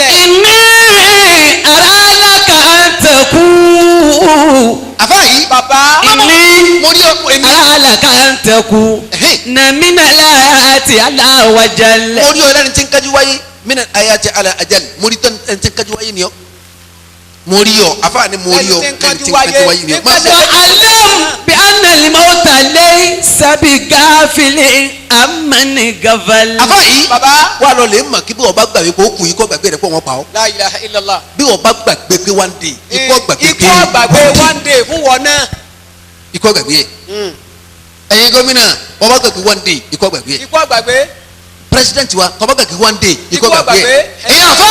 lẹ́sẹ̀. Inni aralaka antaku. Àfa yìí. Bàbá. Inni mo rí ọ èmi. aralaka antaku. Namina láti aláwàjálẹ̀. Mo rí ọ lẹ́ni tí ń kájú wáyé mina ayati ala ajal mo rí tọ́ ẹni tí ń kájú wáyé ni ọ. Mo rí ọ afa ni mo rí ọ Ẹni tí ń kájú wáyé ni ọ. Má bọ̀. Wa'alam bi anna al-mawta laysa bighafilin amman ghafal. Afa yìí. Bàbá. Wà lọ lè mọ̀ kí bí wọ́n bá gbàgbé kó kù ikọ́ gbàgbé rẹ̀ kó wọ́n pa ọ́. La ilaha illallah. Bí wọ́n bá gbàgbé pé one day ikọ́ gbàgbé pé Ikú ọ̀gbàgbé one day fún wọn náà. ikọ́ gbàgbé yẹ. Ẹ̀yin gómìnà wọ́n bá gbàgbé one day ikọ́ gbàgbé yẹ. Ikú ọ̀gbàgbé. President wa tọ́ bá gbàgbé one day ikọ́ Ikú gbàgbé yẹ. ọ̀gbàgbé. Ẹ̀yin àfa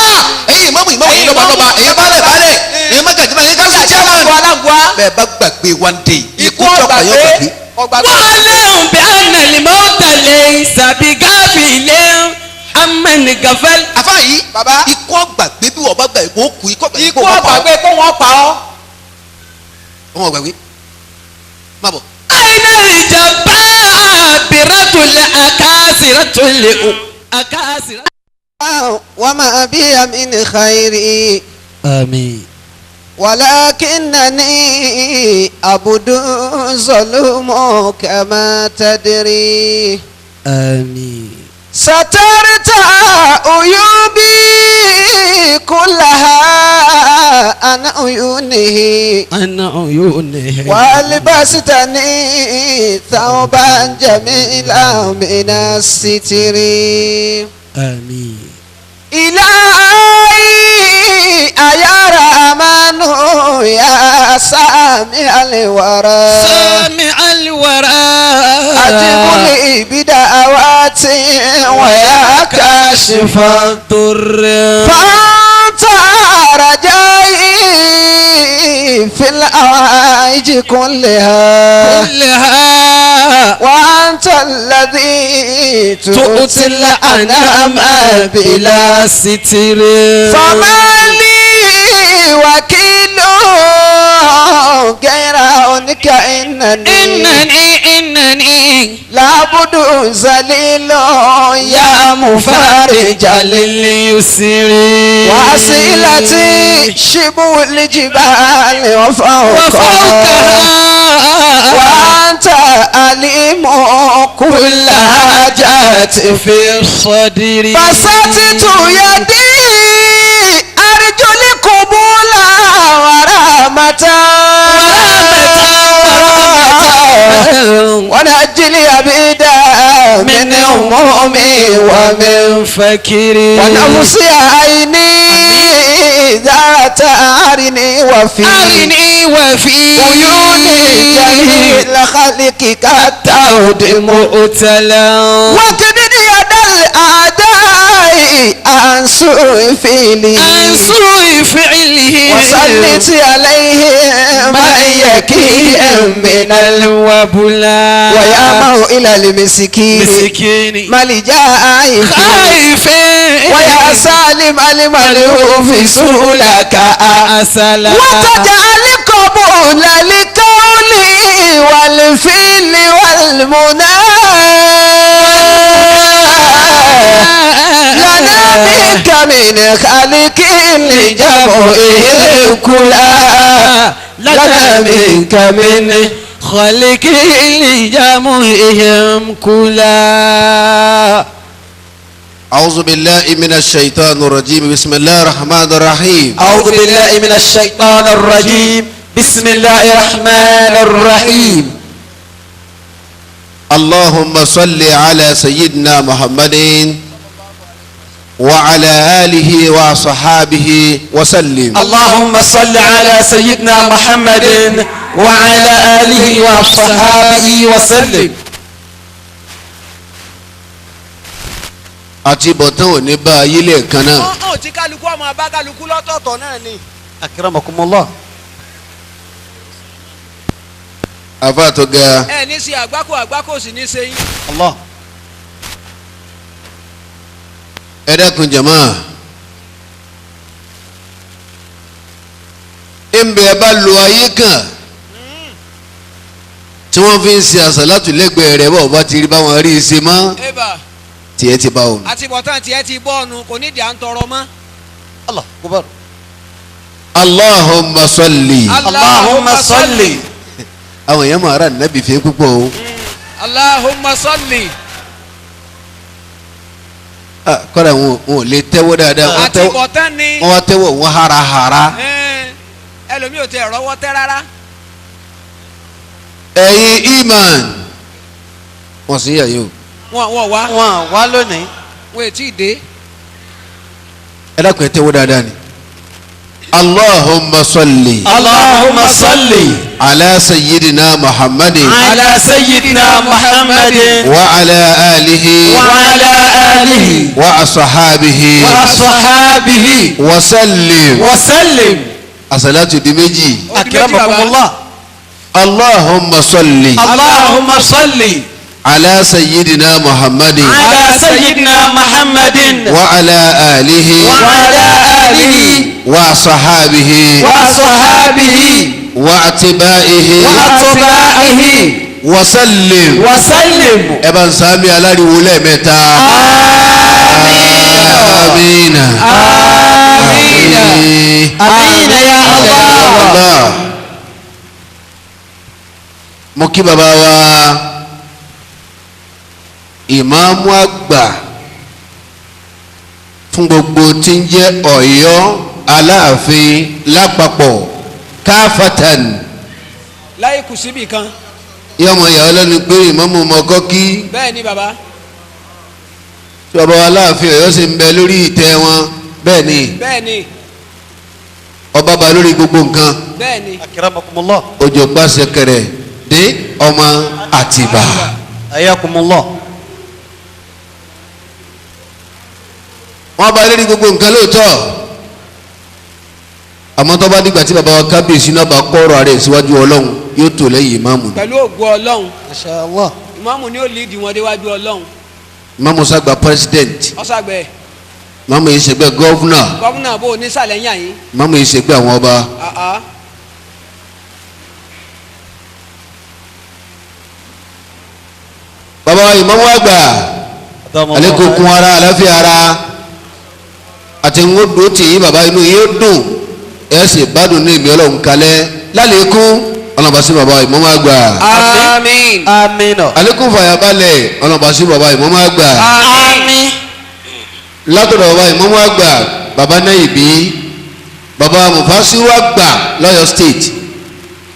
ẹ̀yin ìmáàmù ìmáàmù ẹ̀yin lọ́ba lọ́ba ẹ̀yin baálẹ̀ baálẹ̀ ẹ̀yin mọ́gàjí ẹ̀yin kánsù chairman. Alágbá. Bẹ́ẹ̀ bá gbàgbé one day Ikú ikú tọ́pa yọ ọ̀gbàgbé. gbàgbé. Ọ̀gbàgbé. Wa'alam bi anna al-mawta laysa bighafilin amman ghafal. Àfa yìí. Bàbá. Ikọ́ gbàgbé bí wọ́n bá gbàgbé kó kú ikọ́ gbàgbé Ikú kó wọ́n pa ọ́. ọ̀gbàgbé kó wọ́n pa ọ́. Wọ́n gbàgbé. Má bọ̀. Aina al-jabbabiratul akasiratul akasiratul. وما بي من خير آمين. ولكنني عبد ظلوم كما تدري آمين. سترت عيوبي كلها عن عيونه أنا عيونه والبستني ثوبا جميلا من الستر آمين. إلهي أيا رحمن يا سامع الورى سامع الورى أجب لي بدعواتي ويا كاشف الضر فأنت رجائي في الأوائج كلها كلها وأنت الذي تؤتي الأنام بلا ستر فما لي وكيل غير عونك إنني إنني إنني لابد ذليل يا مفارج لليسر وسيلتي شبه الجبال وفوقها وفوقها وأنت أليم كل حاجات في الصدر بسطت يدي أرجو القبول ورحمة ونجلي أبدا من همومي ومن ومن فكري ونفسي عيني ذات أرني وفي أرني وفي عيوني جميل خلقك التعود مؤتلا وكبد يد الأعداء عن سوء فعلي عن سوء فعله وسلط عليه من يكي من الوبلا ويا إلى المسكين مسكين ملجأ خائف ويا سالم الملهوف سهولك أسلا وتجعل قبول لقولي والفعل والمنى لنا منك من خالق لجمعه كلا لنا منك من خالق لجمعهم كلا. أعوذ بالله من الشيطان الرجيم. بسم الله الرحمن الرحيم. أعوذ بالله من الشيطان الرجيم. بسم الله الرحمن الرحيم. اللهم صل على سيدنا محمد وعلى آله وصحابه وسلم. اللهم صل على سيدنا محمد وعلى آله وصحابه وسلم. Àti bọ̀tán ò ní bá ayé lẹ́ẹ̀kan náà. Ó ti kálukú ọmọ abá kálukú lọ́tọ̀ọ̀tọ̀ náà ni. Akramakumullah. Àfa tó ga. Ẹ ní ṣe àgbákò àgbákò sì ní ṣe yín. Allah. Ẹ dákun jàmá. Ńbẹ ẹ bá lo ayé kan tí wọ́n fi ń ṣe àsàlátù lẹ́gbẹ̀ẹ́ rẹ̀ bá ọba ti rí báwọn rí i ṣe mọ́. Tiẹ̀ ti bá òun. Àti bọ̀tán tiẹ̀ ti bọ́ ọ̀nù kò nídìí à ń tọrọ mọ́. Allah kubar. Allahumma salli. Allahumma salli. Àwọn èèyàn máa rà nábì fẹ́ púpọ̀ o. Allahumma salli. Kọ́ra wọn ò lè tẹ́wọ́ dáadáa. Àti bọ̀tán ni. Wọ́n wá tẹ́wọ́ wọn harahara. Ẹlòmíì ò tẹ rọ́wọ́ tẹ́ rárá. Ẹ̀yin iman wọ́n sì ń yà yín o. Wọ́n wá. Wọ́n wá lónìí. Wọ́n ò tí ì dé. Ẹ dákun ẹ tẹ́wọ́ dáadáa ni. Allahumma salli. Allahumma salli. Ala sayyidina Muhammadin. Ala sayyidina Muhammadin. Wa ala alihi. Wa ala alihi. Wa ashabihi. Wa ashabihi. Wa sallim. Wa sallim. Asalatu di méjì. Akramakumullah. Allahumma salli. Allahumma salli. Ala sayyidina Muhammadin. Ala sayyidina Muhammadin. Wa ala alihi. Wa ala alihi. Wa sahabihi. Wa sahabihi. Wa atibaihi. Wa atibaihi. Wa sallim. Wa sallim. Ẹ bá ń sáámi aláriwo lẹ́ẹ̀mẹ́ta. Amina. Amina. Amina ya Allah. Mo kí bàbá wa ìmáàmù àgbà fún gbogbo tí ń jẹ́ Ọ̀yọ́ Aláàfin lápapọ̀ káfàtàn. Láyé kù síbì kan. Yọmọ ìyàwó lẹ́nu pé ìmáàmù mọ̀ọ́kọ́ kí. Bẹ́ẹ̀ ni bàbá. Tí bàbá wa Aláàfin Ọ̀yọ́ sì ń bẹ lórí ìtẹ́ wọn bẹ́ẹ̀ ni. Bẹ́ẹ̀ ni. Ọba ba lórí gbogbo nǹkan. Bẹ́ẹ̀ ni. Akramakumullah. Òjò pàṣẹ kẹrẹ dé ọmọ Àtìbà. Ayakumullah. Wọ́n bá lórí gbogbo nǹkan lóòótọ́ àmọ́ tó bá dìgbà tí bàbá wa kábíyèsí náà bá kọ́rọ̀ ààrẹ síwájú Ọlọ́run yóò tó lẹ́yìn ìmáàmù ni. Pẹ̀lú ògo Ọlọ́run. Masha Allah. Ìmáàmù ni ó líìdì wọn déwájú Ọlọ́run. Ìmáàmù sàgbà president. Ọ̀sàgbẹ́. Ìmáàmù yìí ṣègbè gọ́vnà. Gọ́vnà bò ní sàlẹ̀ yàn yín. Ìmáàmù yìí ṣègbè àwọn ọba. Bàbá wa ìmáàmù àgbà alẹ́ kún ara àlàáfíà ara àti ń dùn tì í bàbá inú yóò dùn ẹ sì bádùn ní ìmí Ọlọ́run kalẹ̀ lálẹ́kún ọlọ́ba sí bàbá ìmáàmù àgbà. Àmín. Àmín. Alẹ́kùn fàyàbalẹ̀ ọlọ́ba sí bàbá ìmáàmù àgbà. Àmín. Látọ̀dọ̀ bàbá ìmáàmù àgbà bàbá Náyìbí bàbá Mufasiru àgbà lọ́yọ̀ state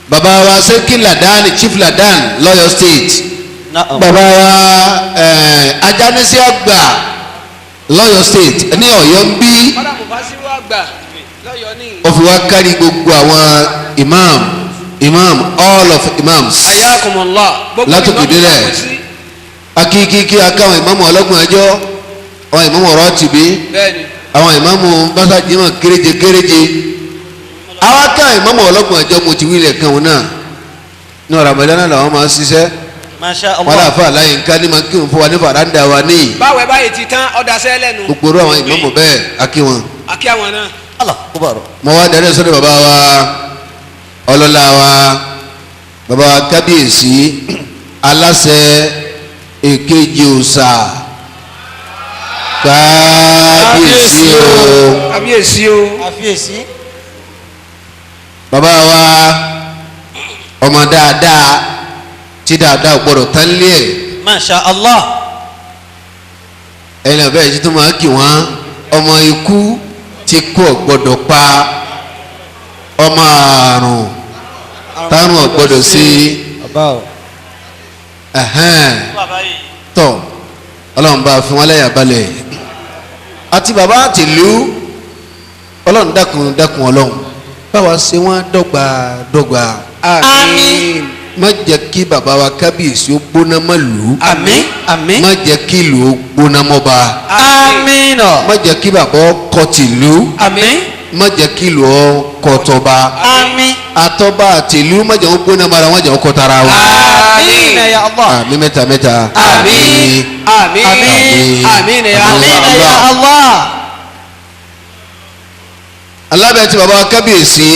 bàbá wa Sẹ́kì Làdáni Chief Làdán lọ́yọ̀ state bàbá wa Ajánisi àgbà lọ́yọ̀ state ní Ọ̀yọ́ ń bí ó fi wá kárí gbogbo àwọn imam imam all of imams látòkè délẹ̀ akíkíkí akáwọn ìmáàmù ọlọ́gbọ̀n ẹjọ́ àwọn ìmáàmù ọ̀rọ̀ tìbí àwọn ìmáàmù básájímọ̀ kéréje kéréje àwọn akáwọn ìmáàmù ọlọ́gbọ̀n ẹjọ́ mo ti wílẹ̀ kan wọn náà ní Ramadan náà làwọn máa ń ṣiṣẹ́ wọn àfa àlàyé nǹkan ní máa ń kírun fún wa ní faranda wa ní. Báwo ẹ báyìí ti tán ọ̀dà sẹ́lẹ̀ nu. Gbogbo àwọn ìmáàmù bẹ́ẹ̀ akí wọn. Akí àwọn náà. Allah kubar. Mo wá darí sọ́dọ̀ bàbá wa ọlọ́lá wa bàbá wa kábíyèsí aláṣẹ èkejì òòṣà kábíyèsí o. Kábíyèsí o. Kábíyèsí. Bàbá wa ọmọ dáadáa tí dáadáa gbọ́dọ̀ tán lé ẹ̀. Masha Allah. Ẹ̀yin náà bẹ́ẹ̀ tí tó máa kì wọ́n ọmọ ikú tí kú ò gbọ́dọ̀ pa ọmọ àrùn tárùn ò gbọ́dọ̀ sí tọ Ọlọ́run bá fún wọn lẹ́yà balẹ̀ àti bàbá àtìlú Ọlọ́run dákun dákun Ọlọ́run báwa ṣe wọ́n dọ́gba dọ́gba. Àmín. Má jẹ́ kí bàbá wa kábíyèsí ó gbóná mọ́ lù ú. Àmín. Àmín. Má jẹ́ kí ìlú ó gbóná mọ́ ba. Àmín. Má jẹ́ kí bàbá ọkọ tìlú. Àmín. Má jẹ́ kí ìlú ọkọ tọba. Àmín. Àtọba àtìlú má jẹ́ ó gbóná mọ́ra wọ́n jẹ́ ó kọ tara wọn. Àmín ya Allah. Àmín mẹ́ta mẹ́ta. Àmín. Àmín. Àmín. Àmín ya Àmín ya Allah. Alábẹ́ ti bàbá kábíyèsí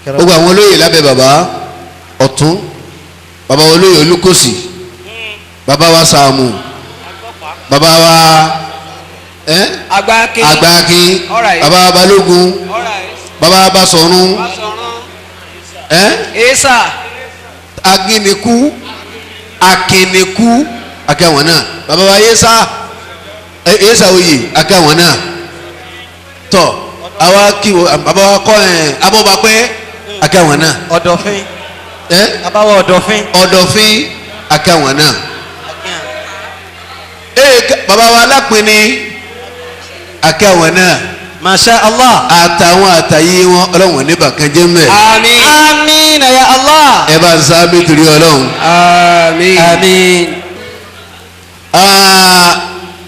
gbogbo àwọn olóyè lábẹ́ bàbá ọ̀tún bàbá olóyè Olúkòsì bàbá wa Sàámù bàbá wa Agbákin. Agbákin. Alright. Bàbá wa Balógun. Alright. Bàbá wa Basọ̀run. Basọ̀run. Ẹ́ Esa. Aginiku Akiniku akẹ́wọ̀n náà. Bàbá wa Yesa Yesa oyè akẹ́wọ̀n náà. Tọ́ àwa kí wo bàbá wa kọ́ ẹ̀ Abọ́bapẹ́ akẹ́wọ̀n náà. Ọ̀dọ̀fin. Ẹ́ Abáwọ̀ ọ̀dọ̀fin. Ọ̀dọ̀fin akẹ́wọ̀n náà. Ee bàbá wa Alápinni akẹ́wọ̀n náà. Masha Allah. Àtàwọn àtàyè wọn ọlọ́wọ̀n ní bàkan jẹ́ mẹ́. Àmín. Àmín ya Allah. Ẹ bá ń sáábì torí Ọlọ́run. Àmín. Àmín.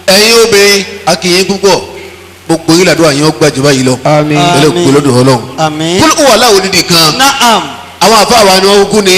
Ẹ̀yin obìnrin a kí yín púpọ̀ gbogbo yín làdúrà yín ó gbà jù báyìí lọ. Àmín. Pẹ̀lú òkú lọ́dọ̀ Ọlọ́run. Àmín. Kúlù wà láwọn onídìí kan. Naam. Àwọn àfáà wa ni wọ́n kú ní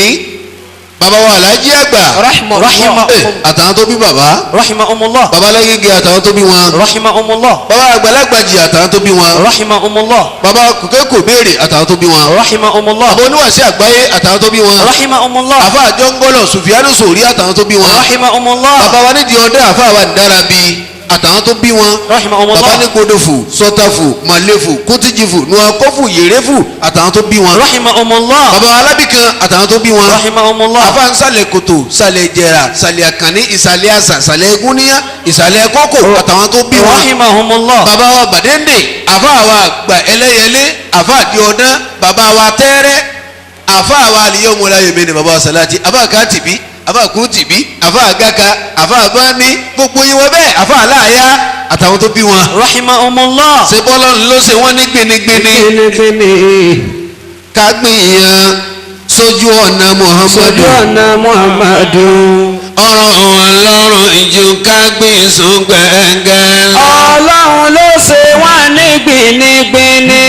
bàbá wa Alhaji Àgbà. Rahimahumullah. Àtàwọn tó bí bàbá. Rahimahumullah. Bàbá Alágége àtàwọn tó bí wọn. Rahimahumullah. Bàbá Àgbàlagbàjì àtàwọn tó bí wọn. Rahimahumullah. Bàbá Kòkè Béèrè àtàwọn tó bí wọn. Rahimahumullah. Bàbá Oníwàsí Àgbáyé àtàwọn tó bí wọn. Rahimahumullah. Àfáà Jọ́ngọ́lọ̀ Sùfìyánù Sòrí àtàwọn tó bí wọn. Rahimahumullah. Bàbá wa nídìí ọdẹ àfáà wa dára bíi àtàwọn tó bí wọn. Rahimahumullah. Bàbá ní kodofu sọtafu malefu kótíjìfù nuakọfu yèrèfù àtàwọn tó bí wọn. Rahimahumullah. Bàbá wa Alábìkan àtàwọn tó bí wọn. Rahimahumullah. Àfáà ń sàlẹ̀ kòtò sàlẹ̀ jẹ̀rà sàlẹ̀ àkànní ìsàlẹ̀ àṣà sàlẹ̀ egúnníyà ìsàlẹ̀ kókò àtàwọn tó bí wọn. Rahimahumullah. Bàbá wa Bàdéǹdè àfáà wa àgbà ẹlẹ́yẹlé àfáà di ọdán bàbá wa tẹ́rẹ́ àfáà wa àlìyé ọmọláyèmí ni bàbá wa sàláàtì àfáà kátìbí àfáà kútìbí àfáà gàkà àfáà bámi gbogbo yín wọ́n bẹ́ẹ̀ àfáà aláàyá àtàwọn tó bí wọn. Rahimahumullah. Ṣé bọ́lá ló ṣe wọ́n ní gbinigbini Gbinigbini. ká gbìyàn sójú ọ̀nà Muhammadu. Sójú ọ̀nà Muhammadu. Ọ̀rọ̀ wọn lọ́rùn ìjù ká gbìn sùn gbẹ̀ngẹ̀ lọ. Ọlọ́run ló ṣe wọ́n ní gbinigbini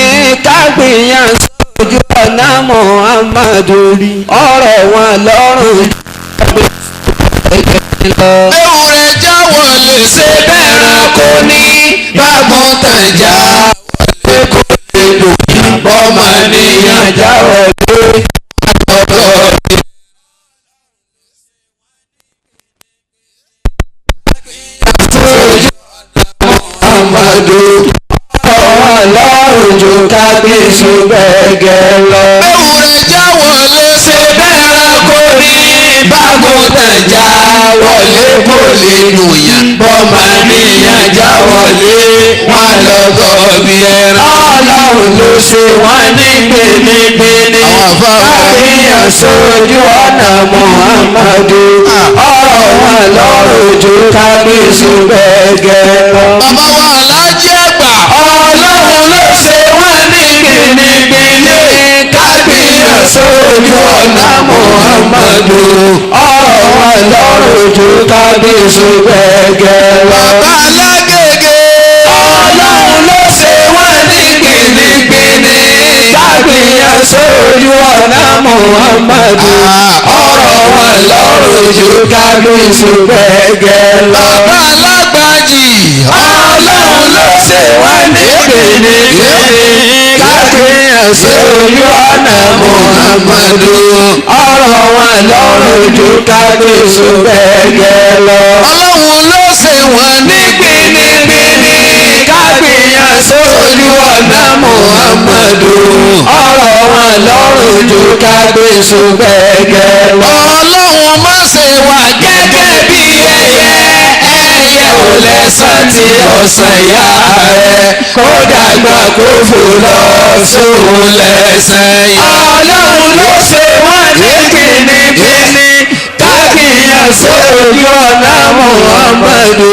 ká gbìyàn sójú ọ̀nà Muhammadu. Ọ̀rọ̀ wọn lọ́rùn ìjù lọ. Ewúrẹ́ já wọlé ṣe bẹ́ẹ̀ ránkó ní bágùntàn já wọlé kó lè dùn bọ́mọ níyàn já wọlé àtọ̀tọ̀ mi. Sójú ọ̀nà Muhammadu. Ọ̀rọ̀ wọn lọ́rùn jù ká gbìn sùn gbẹ̀gẹ̀ lọ. Ewúrẹ́ já wọlé ṣe bẹ́ẹ̀ ránkó ní bágùntàn já wọlé kó lè dùn yàn bọ́mọ níyàn já wọlé wọn lọ́gọ́ bí ẹran. Ọlọ́run ló ṣe wọ́n ní gbinigbini. Àwọn àfáà wa. Kábíyàn sójú ọ̀nà Muhammadu. Ọ̀rọ̀ wọn lọ́rùn ju kábíyèsí gbẹ̀gẹ̀ lọ. Bàbá wa Alhaji Àgbà. Ọlọ́run ló ṣe wọ́n ní gbinigbini. Kábíyàn sójú ọ̀nà Muhammadu. Ọ̀rọ̀ wọn lọ́rùn ju kábíyèsí gbẹ̀gẹ̀ lọ. Bàbá Alágége. Ọlọ́run ló ṣe wọ́n ní gbinigbini. Kábíyàn sójú ọ̀nà Muhammadu. Ọ̀rọ̀ wọn lọ́rùn ju kábíyèsí gbẹ̀gẹ̀ lọ. Bàbá Alágbàjì. Ọlọ́run ló ṣe wọ́n ní gbinigbini. Kábíyàn sójú ọ̀nà Muhammadu. Ọ̀rọ̀ wọn lọ́rùn ju kábíyèsí gbẹ̀gẹ̀ lọ. Ọlọ́run ló ṣe wọ́n ní Gbinigbini kábíyàn sójú ọ̀nà Muhammadu. Ọ̀rọ̀ wọn lọ́rùn ju kábíyèsí gbẹ̀gẹ̀ lọ. Ọlọ́run má ṣe wà gẹ́gẹ́ bí ẹyẹ. Ẹyẹ ò lẹ́sàn tí ọ̀sán ìyá rẹ̀. Kó dàgbà kó fò lọ Sóhun lẹ́sẹ̀ yá. Ọlọ́run ló ṣe wọ́n ní gbinigbini kábíyàn sójú ọ̀nà Muhammadu.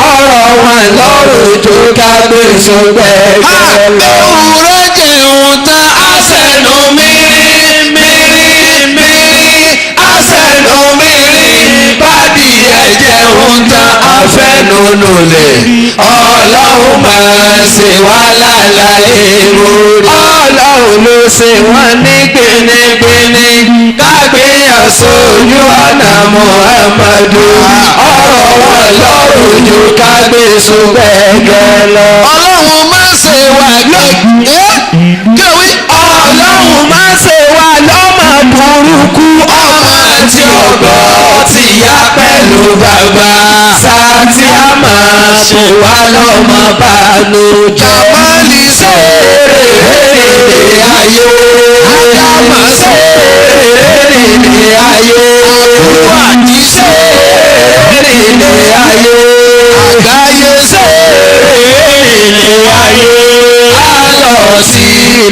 Ọ̀rọ̀ wọn lọ́rùn ju kábíyèsí gbẹ̀gẹ̀ lọ. Ewúrẹ́ jẹun tán àṣẹnu mírí mírí mírí àṣẹnu mírí bádìí ẹ̀ jẹun tán àfẹnunulẹ̀ Ọlọ́run máa ṣe wá lálàyé mórí. Ọlọ́run ló ṣe wọ́n ní gbinigbini kábíyàn sójú ọ̀nà Muhammadu. Ọ̀rọ̀ wọn lọ́rùn ju kábíyèsí gbẹ̀gẹ̀ lọ. Ọlọ́run máa ṣe wá gẹ́gẹ́ kí ló wí. Ọlọ́run má ṣe wá lọ́mọ burúkú Ọmọ tí ọgbọ́ ti yá pẹ̀lú bàbá. Sátì àmà bò wá lọ́mọ bánú jẹ́. Jamali Sèrè nílé ayé. Ádámà Sèrè nílé ayé. Àbúrò àti Sèrè nílé ayé. Àgbáyé Sèrè nílé ayé. A lọ sí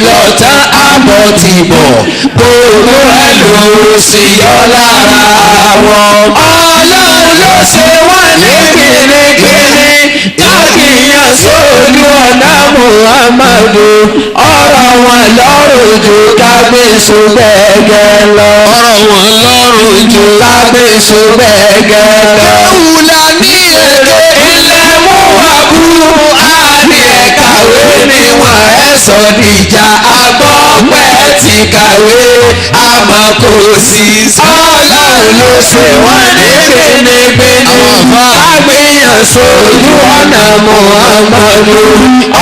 lọ́tà àbọ̀ ti bọ̀. Gbogbo ẹ̀ ló sì yọ lára wọn. Ọlọ́run ló ṣe wá ní gbìngbìngbìnì. Káàkìyàn sójú ọ̀nà Muhammadu. Ọ̀rọ̀ wọn lọ́rùn ju kágbèsù gbẹ̀gẹ̀ lọ. Ọ̀rọ̀ wọn lọ́rùn jù. Kágbèsù gbẹ̀gẹ̀ lọ. Kéwùlà ní èdè. Ilẹ̀ mú wa bú àní ẹ̀kàwé níwọ̀n ẹ̀ sọ dìjà agbọ́pẹ́ ti kàwé àmọ́ kò sí. Ọlọ́run ló ṣe wọ́n ní gbénigbéni. Àgbéyàn sójú ọ̀nà Muhammadu.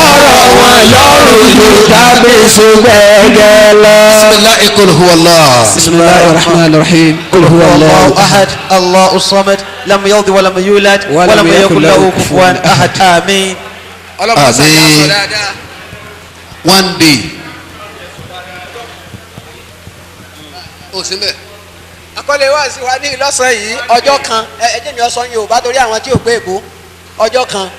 Ọ̀rọ̀ wọn lọ́rùn ju kábíyèsí gbẹ̀gẹ̀ lọ. Bisimilahi kul huwa Allah. Bismillahir Rahmanir Rahim. Qul huwa Allahu أحد الله الصمد لم يلد ولم يولد ولم يكن له كفوا أحد آمين. Ọlọ́mọ sàjà sọ Àmín. dáadáa. One day. O sì mbẹ. Àkọlé wá sí wa ní ìlọ́sàn yìí ọjọ́ kan ẹ jẹ́ mi ọ̀sán Yorùbá torí àwọn tí ò gbé èbó ọjọ́ kan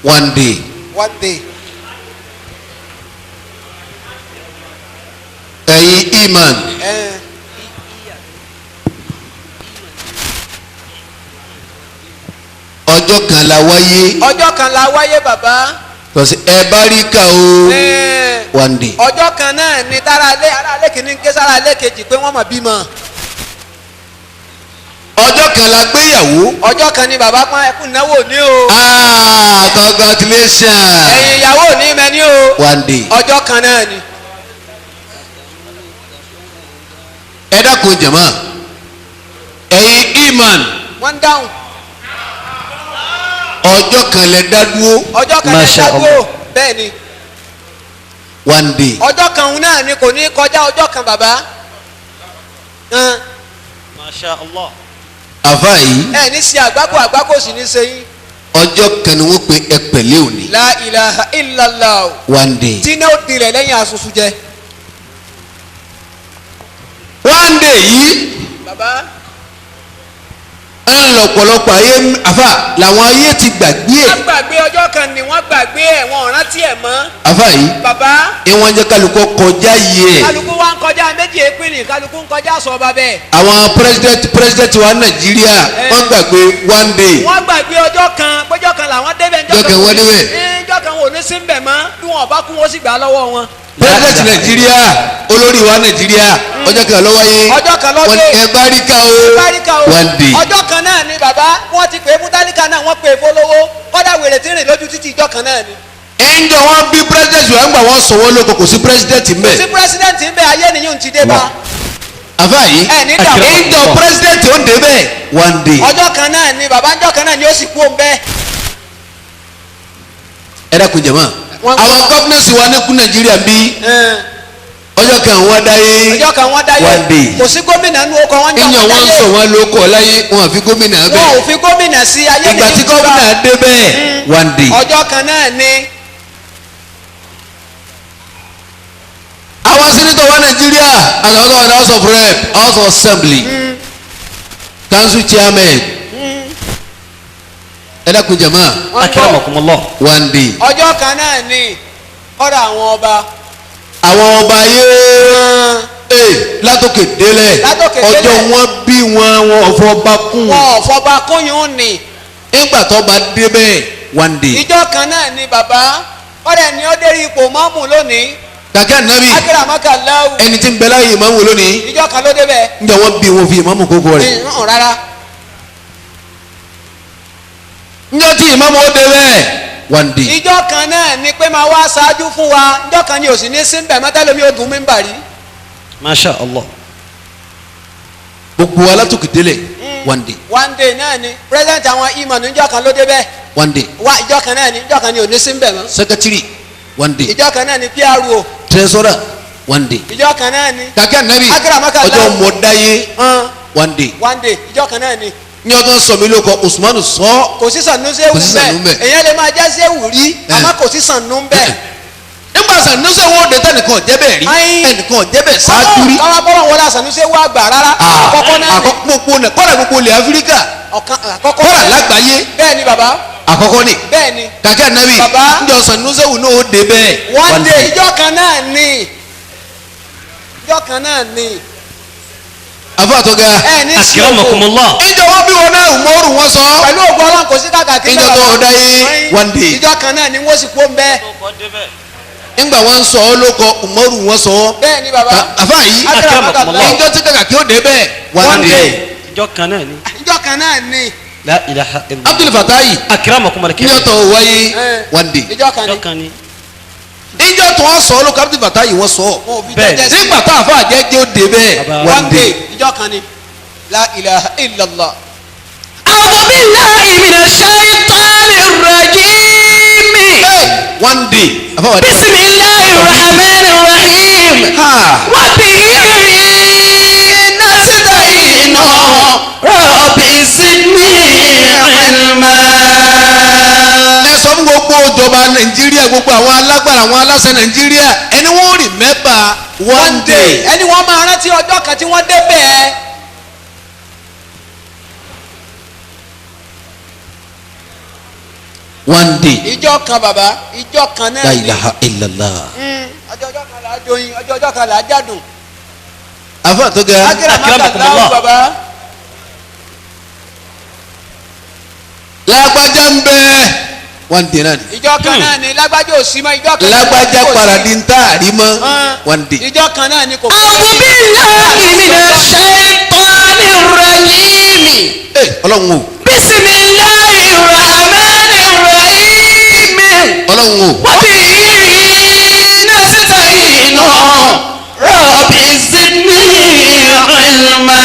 One day. one day. Ẹ̀yin iman. Ẹ Ọjọ́ kan la wáyé. ọjọ́ kan la wáyé bàbá. Tọ́sí ẹ bá rí ká o. Ẹ One day. ọjọ́ kan náà ni tára lé ara lé kìíní ké sára lé kejì pé wọ́n mọ̀ bímọ. Ọjọ́ kan la gbéyàwó. Ọjọ́ kan ni bàbá pọ́n ẹkún náwó ní o. Ah, congratulations. Ẹ̀yin ìyàwó ní mẹ́ni o. One day. Ọjọ́ kan náà ni. Ẹ dákun jàmá. Ẹ̀yin iman. Wọ́n ń dáhùn. Ọjọ́ kan lẹ dá dúró. Ọjọ́ kan lẹ Masha dá dúró. Allah. Bẹ́ẹ̀ ni. One day. Ọjọ́ kan òun náà ni kò ní kọjá ọjọ́ kan bàbá. Masha Allah. Àfa yìí. Ẹ ní ṣe àgbákò àgbákò sì ní ṣe yín. Ọjọ́ kan ni wọ́n pe ẹ pẹ̀lẹ́ òní. La ilaha illallah. One day. Tí náà ó dilẹ̀ lẹ́yìn asusu jẹ. One day yìí. Bàbá. Ń lọ̀pọ̀lọpọ̀ ayé àfa làwọn ayé ti gbàgbé ẹ̀. Wọ́n gbàgbé ọjọ́ kan ni wọ́n gbàgbé ẹ̀ wọ́n ò rántí ẹ̀ mọ́. Àfa yìí. Bàbá. Ìwọ̀n jẹ́ kálukọ́ kọjá yìí ẹ̀. Kálukú wa ń kọjá méjì èpìnì kálukú ń kọjá sọ bàbẹ̀. Àwọn president wa Nàìjíríà wọ́n gbàgbé one day. Wọ́n gbàgbé ọjọ́ kan péjọ́ kan làwọn débẹ̀ Ọjọ́ kan wọ́n débẹ̀. Ọjọ́ kan wọn ò ní sí ń bẹ̀ mọ́ bí wọn ò bá kú wọn sì gbà á lọ́wọ́ wọn. President Nàìjíríà olórí wa Nàìjíríà ọjọ́ kan ló wáyé. Ọjọ́ kan ló dé. Ẹ bá rí ká o. Báríkà o. One day. Ọjọ́ kan náà ni bàbá wọ́n ti pè é fún tálíkà náà wọ́n pè é fólówó kọ́dà wèrè tí ń rìn lójú títì ìjọ kan náà ni. Ẹnjọ wọn bí president wa ń gbà wọn sọwọ́ lóko kò sí president Kò sí mbẹ. president ń bẹ ayé nìyí ti dé bá. Àfa yìí. Ẹ ní dààmú. Ẹnjọ president ó dé bẹ́ẹ̀ one day. Ọjọ́ kan náà ni bàbá ńjọ́ kan náà ni ó sì kú òun bẹ́ẹ̀. Ẹ dákun jẹ̀mọ́. Àwọn gọ́fúnẹ̀sì wa ní kú Nàìjíríà bí ọjọ́ kan wọ́n dáyé. Ọjọ́ kan wọ́n dáyé. One day. Kò sí gómìnà nínú ọkọ̀ wọn jọ Ìyàn wọ́n wọn dáyé. sọ wọn lóko láyé wọn àfi gómìnà Wọn ò bẹ́ẹ̀. fi gómìnà sí ayé Ìgbà nìyí tí ti bá. gómìnà dé bẹ́ẹ̀ one day. Ọjọ́ kan náà ni. Àwọn sẹ́nitọ̀ wa Nàìjíríà àtàwọn tó wà ní House of Rep, House of Assembly, Council Chairman. Ẹ dákun jàmá. Akramakumullah. One day. Ọjọ́ kan náà ni kọ́dà àwọn ọba. Àwọn ọba ayé látòkè délẹ̀ Látòkè délẹ̀. ọjọ́ wọn bí wọn wọn ò fọba kún. Wọn ò fọba kúnyùn ni. Nígbà tó bá dé bẹ́ẹ̀ one day. Ìjọ kan náà ni bàbá kọ́dà ni ó dérí ipò mọ́mù lónìí. Kàkẹ́ ànábì Akérèmọ́kà láwù. ẹni tí ń bẹ láyé ìmáàmù lónìí. Ìjọ kan ló débẹ̀. Ǹjẹ́ wọ́n bí wọn fi ìmáàmù kókó rẹ̀. Ìhùn rárá. Ǹjẹ́ tí ìmáàmù ó dé bẹ́ẹ̀ one day. Ìjọ kan náà ni pé máa wá ṣáájú fún wa. Ìjọ kan ni ò sì ní sí bẹ̀ mọ́tẹ́lómi ogun mi ń bà rí. Masha Allah. Gbogbo wa látòkè délẹ̀ one day. One day náà ni president àwọn imọ̀ ní ìjọ kan ló débẹ̀. One day. Wá ìjọ kan náà ni ìjọ kan ni ò ní sí bẹ̀ mọ́. Secretary one day. Ìjọ kan náà ni PRO. Treasurer one day. Ìjọ kan náà ni. Kàkẹ́ ànábì Akérèmọ́kà láwù. ọjọ́ mọ̀dáyé one day. One day ìjọ kan náà ni. Ní ọdún sọ mi ló kọ Usmanu sọ. Kò sí Sanusi ewu bẹ́ẹ̀. Èyàn lè máa jẹ́ sewu rí àmọ́ kò sí Sanu bẹ́ẹ̀. Nígbà Sanusi ewu òde tẹnìkan jẹ́ bẹ́ẹ̀ rí ẹnìkan jẹ́ bẹ́ẹ̀ ṣáájú rí. Káwá bọ́lọ̀ wọlé Sanusi ewu àgbà rárá. Àkọ́kọ́ náà ni. Àkọ́kọ́ náà kọ́ra gbogbo ilẹ̀ Áfíríkà. Kọ́ra lágbàáyé. Bẹ́ẹ̀ ni bàbá. Àkọ́kọ́ ni. Bẹ́ẹ̀ ni. Kàkẹ́ ànábì. Bàbá. Njọ Sanusi ewu náà ó de bẹ́ẹ̀. One day ìjọ kan náà ni. Ìjọ kan náà ni. Afa tó ga. Akramakumullah. Ìjọ wọn bí wọn náà mọ́rù wọn sọ. Pẹ̀lú ògùn Ọlọ́run kò sí kàkà kí. Ìjọ tó ọ̀dá yé one day. Ìjọ kan náà ni wọ́n sì kó ń bẹ́ẹ̀. Ńgbà wọn sọ ọ ló kọ Umaru wọn sọ. Bẹ́ẹ̀ ni bàbá. Afa yìí. Akramakumullah. Ìjọ tí kàkà kí ó dé bẹ́ẹ̀ one day. Ìjọ kan náà ni. Ìjọ kan náà ni. La ilaha illallah. Abdul Fatayi. Akramakumullah. Ìjọ tó wáyé one day. Ìjọ kan ni. Ìjọ tó wọn sọ ló kọ Abdul Fatayi wọn sọ. Bẹ́ẹ̀ nígbà tá a fọ àjẹjẹ ó dé bẹ́ẹ̀ one day. Ìjọ kan ni. La ilaha illallah. A'udhu billahi minash shaitanir rajim. One day. Bismillahir rahmanir rahim. Wa bihi nasta'inu rabbi zidni ilma. Ẹ sọ fún gbogbo ìjọba Nàìjíríà gbogbo àwọn alágbára àwọn aláṣẹ Nàìjíríà ẹni wọ́n rí mẹ́bà one day. Ẹni wọ́n máa rántí ọjọ́ kan tí wọ́n débẹ̀. One day. Ìjọ kan bàbá ìjọ kan náà ni. La ilaha illallah. Ọjọ́ ọjọ́ kan là á joyin ọjọ́ ọjọ́ kan là á jádùn. Afa tó ga. Akramakumullah bàbá. Lágbájá ń bẹ one day náà ni. Ìjọ kan náà ni lágbájá ò sí mọ́ ìjọ kan náà ni. Lágbájá paradí ń tá àrí mọ́ one day. Ìjọ kan náà ni kò. A'udhu billahi minash shaitanir rajim. Ọlọ́run o. Bismillahir rahmanir rahim. Ọlọ́run o. Wa bihi nasta'inu rabbi zidni ilma.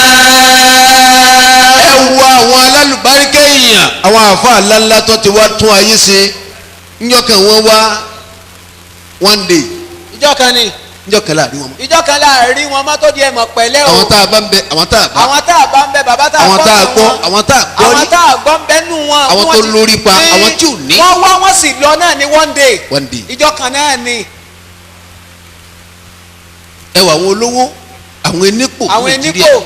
Ẹ wo àwọn alálùbáríkẹ́ èèyàn àwọn àfa ńláńlá tó ti wá tún ayé ṣe ńjọ́ kan wọ́n wá one day. Ìjọ kan ni. Ìjọ kan láàrin wọn mọ́. Ìjọ kan láàrin wọn mọ́ tó di ẹ̀mọ̀ pẹ̀lẹ́ o. Àwọn tá a bá ń bẹ àwọn tá a bá. Àwọn tá a bá ń bẹ bàbá tá a gbọ́. Àwọn tá a gbọ́ àwọn tá a gbọ́ rí. Àwọn tá a gbọ́ ń bẹ nù wọn. Àwọn tó lórí pa àwọn tí ò ní. Wọ́n wá wọ́n sì lọ náà ní one day. One day. Ìjọ kan náà ni. Ẹ wà àwọn olówó àwọn enípò àwọn enípò.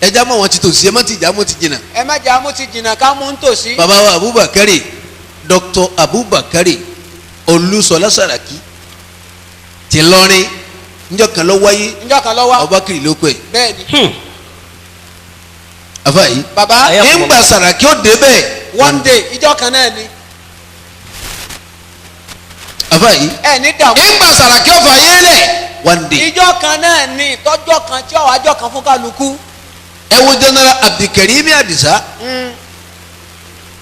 Ẹ já mọ́ wọn ti tòsí ẹ má ti já mọ́ ti jìnnà. Ẹ má já mọ́ ti jìnnà ká mú ń tòsí. Bàbá wa Abubakar Dr. Abubakar Olúṣọlá Sàràkí ti lọrin njọ́ kan ló wáyé njọ́ kan ló wá Abubakar ló pè. Bẹ́ẹ̀ni. Afa yìí. Bàbá ńgbà Sàràkí ó dé bẹ́ẹ̀. One day ìjọ kan náà ni. Afa yìí. Ẹ ní dààmú. Ńgbà Sàràkí ó fà yé lẹ̀. One day. Ìjọ kan náà ni ìtọ́jọ́ kan tí ọ̀wájọ́ kan fún kálukú. Ẹ wo General Abdulkarim Adisa.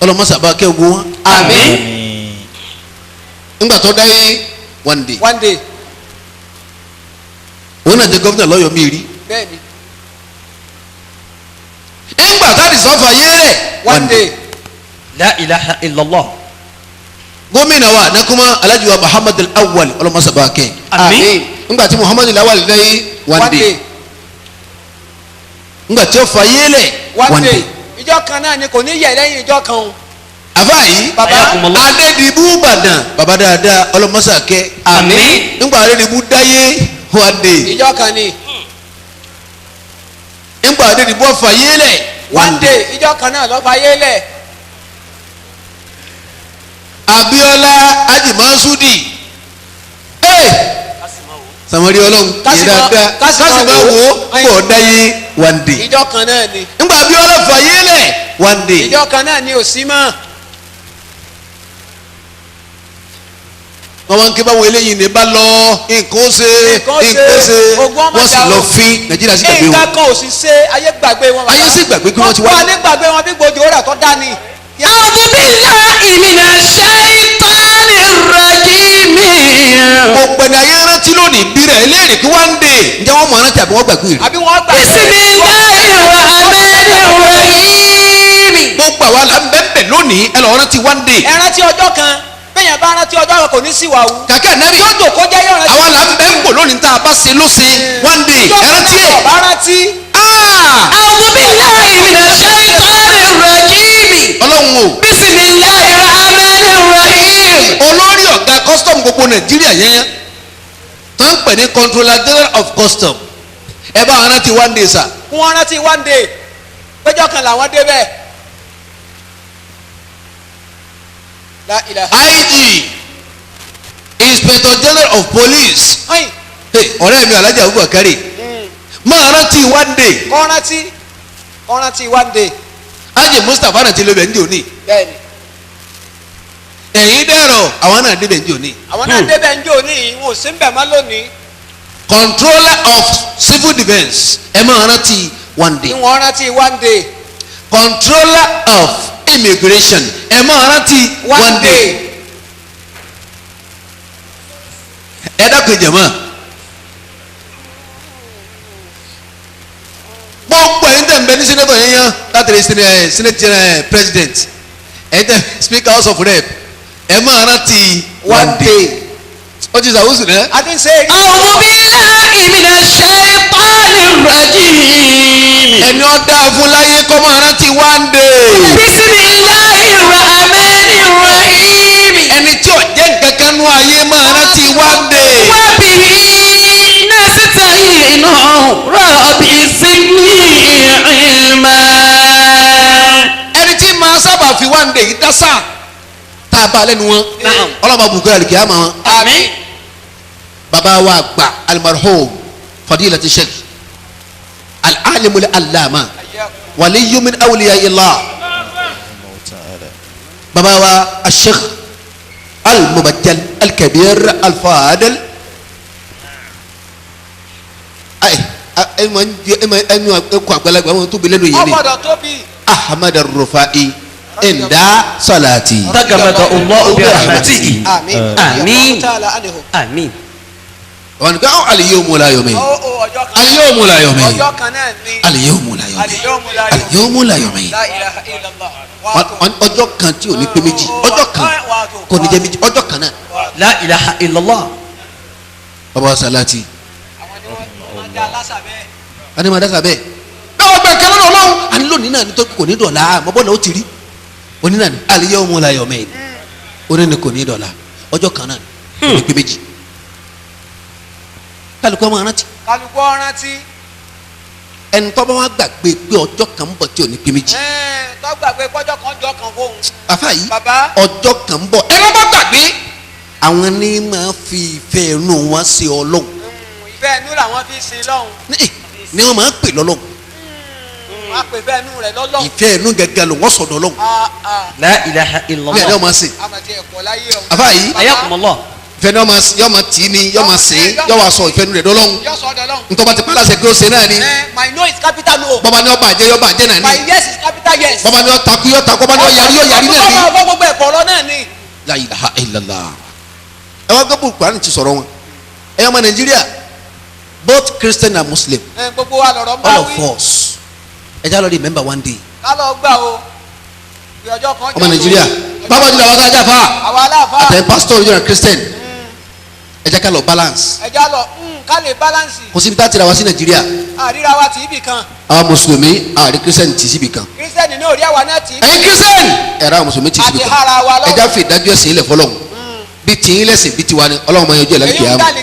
Ọlọmọsàbá kẹ́ wo wọn. Àmín. Ńgbà tó dáyé one day. One day. Òun náà jẹ gómìnà lọ́yọ̀ọ́ mi rí. Bẹ́ẹ̀ni. Ńgbà tá Àdìsá fà yé rẹ̀. One day. La ilaha illallah. Gómìnà wa nakuma Alhaji wa Muhammad Al-Awwal ọlọmọsàbá kẹ́. Àmín. Ńgbà tí Muhammad Al-Awwal dáyé one day. Ńgbà tí ó fà yé lẹ̀. One day. Ìjọ kan náà ni kò ní yẹ̀ lẹ́yìn ìjọ kan o. Àfáà yìí Bàbá Adédìbú Ìbàdàn bàbá dáadáa ọlọmọsàkẹ́. Àmín. Ńgbà Adédìbú dáyé one day. Ìjọ kan ni. Ńgbà Adédìbú fà yé lẹ̀. One day ìjọ kan náà ló fà yé lẹ̀. Abíọ́lá Ajimasudi Sàmọ́rí Ọlọ́run yé dáadáa kásìmọ́ wo kò dáyé one day. Ìjọ kan náà ni. Ńgbà Abíọ́lá fà yé lẹ̀ one day. Ìjọ kan náà ni ò sí mọ́. Wọ́n máa ń ké báwo eléyìí ní bá lọ nǹkan ó ṣe nǹkan ó ṣe wọ́n sì lọ fín Nàìjíríà sì gbàgbé wọn. Nǹkan kan ò sì ṣe ayé gbàgbé wọn. Ayé sì gbàgbé pé wọ́n ti wá. Wọ́n gbàgbé wọn bí gbòdì ó rà tó dání. A'udhu billahi minash shaitanir rajim. Gbogbo ẹni ayé rántí lónìí bí rẹ̀ eléèrè kí one day ǹjẹ́ wọ́n mọ̀ rántí àbí wọ́n gbàgbé rẹ̀. Àbí wọ́n gbàgbé. Bismillahir rahmanir rahim. Gbogbo àwa là ń bẹ́ẹ̀ lónìí ẹ lọ rántí one day. Ẹ rántí ọjọ́ kan bẹ́yẹn bá rántí ọjọ́ kan kò ní sí wàhù. Kàkẹ́ nẹ́bí yóò jòkó jẹ́ yóò rántí. Àwa là ń bẹ́ẹ̀ pò lónìí tá a bá ṣe ló ṣe one day ẹ rántí ẹ̀. Bá rántí. A'udhu billahi minash shaitanir Nàìjíríà yẹn tó ń pè ní Controller General of Custom ẹ bá wọn rántí one day sir. Wọ́n rántí one day péjọ kan làwọn débẹ̀. IG Inspector General of Police ọ̀rẹ́ mi Alhaji Abubakar máa rántí one day. Kọ́ rántí one day. Haji Mustapha náà ti lọ bẹ̀ ń jò ní. Bẹ́ẹ̀ni. Ẹ̀yin dẹ̀rọ̀ àwọn náà débẹ̀ ń jò ní. Àwọn náà débẹ̀ ń jò ní ìwọ̀n sí ń bẹ̀ mọ́ lónìí. Controller of Civil Defence ẹ máa rántí one day. Ìwọ̀n rántí one day. Controller of Immigration ẹ máa rántí one day. Ẹ dákun jẹ̀mọ́. Gbogbo ẹ̀yin tẹ̀ ń bẹ ní senator yẹn yẹn láti rí senate president ẹ̀yin tẹ̀ speaker house of rep ẹ máa rántí one day. Ó ti sàwùsù náà. A ti ń ṣe é. A'udhu billahi minash shaitanir rajim. Ẹni ó dáa fún láyé kó máa rántí one day. Bismillahir rahmanir rahim. Ẹni tí ò jẹ́ nǹkan kan nú ayé máa rántí one day. Wa bihi nasta'inu rabbi zidni ilma. Ẹni tí máa sábà fi one day yìí dá sáà tá a bá lẹ́nu wọn. Ọlọ́mọ bùkún àlùkí àmọ́ wọn. Àmín. Baba wa gba almarhum fadilati sheikh alalimul alama waliyyu min awliya illah baba wa asheikh almubajjal alkabir alfadil ayi ẹ ma ẹ ma kó àgbàlagbà wọn tóbi lẹ́nu yìí ni Ahmad Ar-Rufai inda salati tagamada Allahu bi rahmatihi. Àmín. Àmín. Wọn kò al-yawmu la yawmayn al-yawmu la yawmayn al-yawmu la yawmayn al-yawmu la yawmayn. Ọjọ́ kan tí ò ní pé méjì, ọjọ́ kan kò ní jẹ́ méjì, ọjọ́ kan náà. La ilaha illallah. Baba salati. Ani ma dasa bẹ́ẹ̀. Bẹ́ẹ̀ wọ́n gbẹ kẹlẹ́ lọ́wọ́ àní lónìí náà nítorí kò ní dọ̀la àmọ́ bọ́lá ó ti rí. Oní náà ni al-yawmu la yawmayn. Oní ni kò ní dọ̀la ọjọ́ kan náà kò ní pé méjì. Kálukú ọmọ rántí. Kálukú rántí. Ẹni tó bá wá gbàgbé pé ọjọ́ kan ń bọ̀ tí ò ní pé méjì. Tó gbàgbé pọ́jọ́ kan jọ kan fóun. Bàfà yìí ọjọ́ kan ń bọ̀ ẹ lọ́ bá gbàgbé. Àwọn ní máa fi ìfẹ́ inú wọn ṣe Ọlọ́hun. Ìfẹ́ inú làwọn fi sin lọ́hun. Ní wọ́n máa ń pè lọ́lọ́hun. Wọ́n á pè ìfẹ́ inú rẹ̀ lọ́lọ́hun. Ìfẹ́ inú gẹ́gẹ́ ló wọ́n sọ̀dọ̀ Ọlọ́hun. La ilaha illallah. Bẹ́ẹ̀ ni wọ́n máa ṣe. Àmàtí ẹ̀kọ́ láyé ọ̀hún. Àfà yìí. Ayakumullah. Ìfẹ́ ni yọ ma tì í ni yọ ma sè é yọ wa sọ ìfẹ́ nu rẹ̀ dọ́lọ́hun. Ntọ́ba ti pàlàsẹ̀ kí ó ṣe náà ni. My no is capital no. Bọ́ba ni ó bàjẹ́ yọ bàjẹ́ náà ni. My yes is capital yes. Bọ́ba ni ó takú yọ takú, bọ́ba ni ó yarí yọ yarí náà ni. Ọmọ gbogbo ẹ̀kọ́ ọ̀rọ̀ náà ni. La ilaha illallah. Ẹ wá gbọ́ Kùránì ti sọ̀rọ̀ wọn. Ẹ ọmọ Nàìjíríà, both Christian and Muslim. Gbogbo wa lọ̀rọ̀ ń bá wí. All of us. Ẹ já lọ remember one day. Ká lọ gbà o. Ọmọ Nàìjíríà, bàbá jùlọ àwọn aláàfáà, àtẹ pásítọ̀ yóò rà Christian. Ẹ jẹ́ ká lọ balance. Ẹ jẹ́ lọ ká lè balance. Kò síbi tá a ti ra wa sí Nàìjíríà. Àríra wa tì í bì kan. Àwọn mùsùlùmí àrí Christian tì síbi kan. Christian ní òrí àwa náà tì í. Ẹ̀yin Christian ẹ̀rọ àwọn mùsùlùmí tì síbi kan. Àti hara wa lọ́wọ́. Ẹ já fi ìdájọ́ ẹ̀sìn ilẹ̀ fọlọ́hún. Bí tìyín lẹ́sìn bí tiwa ni Ọlọ́run máa yanjú ẹ̀ lálẹ́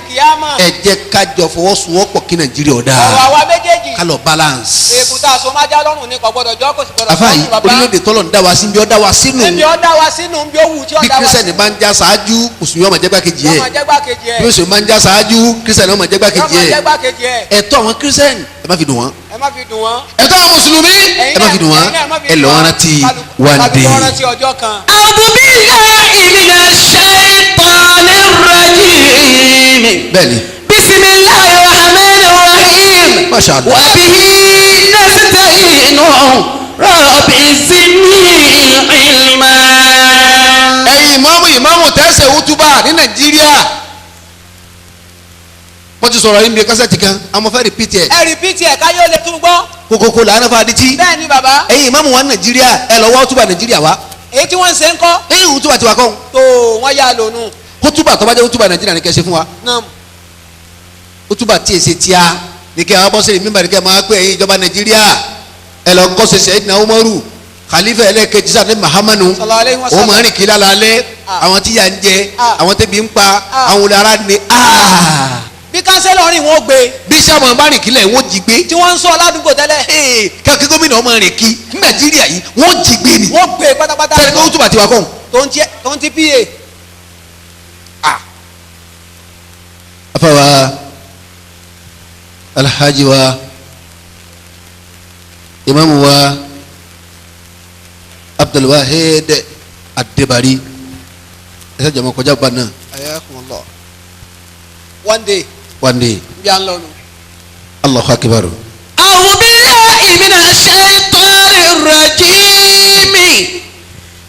kìyàmá. Ẹ jẹ́ ká jọ fọwọ́sowọ́pọ̀ kí Nàìjíríà ó dáa. Ọ̀rọ̀ àwa méjèèjì. Ká lọ balance. Èkó tá a so máa já lọ́rùn ni kò gbọ́dọ̀ jọ́ kò sì gbọ́dọ̀. Àfáà yìí orílẹ̀-èdè tọ́lọ̀ ń dá wa sí bí ó dá wa sínú. Bí ó dá wa sínú bí ó wù tí ó Bí dá wa sínú. Kírísítẹ́nì bá ń já ṣáájú mùsùlùmí ó máa jẹ́ gbákejì ẹ̀. Ó máa jẹ́ gbákejì ẹ̀. Bí mùsùlùmí bá ń já ṣáájú kírísítẹ́nì ó máa jẹ́ gbákejì Ó máa ẹ̀. jẹ́ gbákejì ẹ̀. Ẹ̀tọ́ àwọn kírísítẹ́nì ẹ má fi dùn wọ́n. Ẹ má fi dùn wọ́n. Ẹ̀tọ́ àwọn mùsùlùmí ẹ má fi dùn wọ́n. Ẹ lọ́ rántí one day. Kálukú rántí ọjọ́ kan. A'udhu billahi minash shaitanir rajim. Bẹ́ẹ̀ni. Bismillahir rahmanir rahim. Masha Allah. Wa bihi nasta'inu rabbi zidni ilma. Ẹ̀yin ìmáàmù ìmáàmù tẹ́sẹ̀ wútúbà ní Nàìjíríà. Wọ́n ti sọ̀rọ̀ yín bí kásẹ̀tì kan, àmọ́ fẹ́ rìpítì ẹ̀. Ẹ rìpítì ẹ̀ ká yóò lè tún gbọ́. Kókókó làánà fa adití. Bẹ́ẹ̀ni bàbá. Ẹ̀yin ìmáàmù wa ní Nàìjíríà ẹ lọ wá wútúbà Nàìjíríà wá. Èyí tí wọ́n ń ṣe ń kọ́. Ẹ̀yin wútúbà tiwa kọ́. Tó wọ́n yá lónú. Wútúbà tó bá jẹ́ wútúbà Nàìjíríà ni kẹ́ ṣe fún wa. Naam. Wútúbà tí èsì tíá ní kẹ́ àwọn bọ́sẹ̀rì mímbà ní kẹ́ máa pé ẹ̀yin ìjọba Nàìjíríà ẹ lọ kọ́ ṣe Sayyidina Umaru. Khalifa ẹlẹ́kejì sáà ní Muhammadu ó máa rìn kí lálẹ́ àwọn tí yà ń jẹ àwọn tẹ́bi ń pa àwọn olùdarà ni. Bí kánsẹ́lọ̀ rìn wọ́n gbé. Bí sàmọ̀ bá rìn kílẹ̀ wọ́n jí gbé. Tí wọ́n ń sọ ládùúgbò tẹ́lẹ̀. Kí gómìnà ọmọ rìn kí ní Nàìjíríà yìí wọ́n jí gbé ni. Wọ́n gbé pátápátá. Tẹ́lẹ̀ kó túbà tiwa kọ́. Tó ń ti PA. Afawa Alhaji wa Imam wa Abdulwahid Adebari ẹsẹ jama kọjá ba náà. Ayakumullah. One day. One day. Bí a ń lọ nù. Allahu akbar. A'udhu billahi minash shaitanir rajim.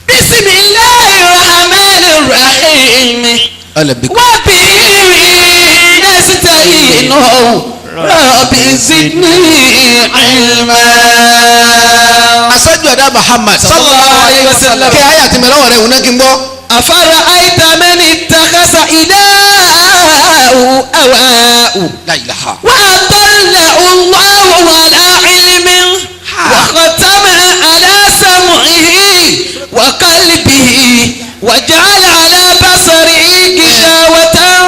Bismillahir rahmanir rahim. Wa bihi nasta'inu rabbi zidni ilma. Aṣáájú ẹ̀dá Muhammad sallallahu alayhi wa sallam. Kí ayé àti mẹ́lọ́wọ́ rẹ̀ wọ́n kí n gbọ́. Afara'ayta man ittakhadha ilahahu hawahu. La ilaha. Wa adallahu Allahu ala ilmin wa khatama ala sam'ihi wa qalbihi wa ja'ala ala basarihi ghishawatan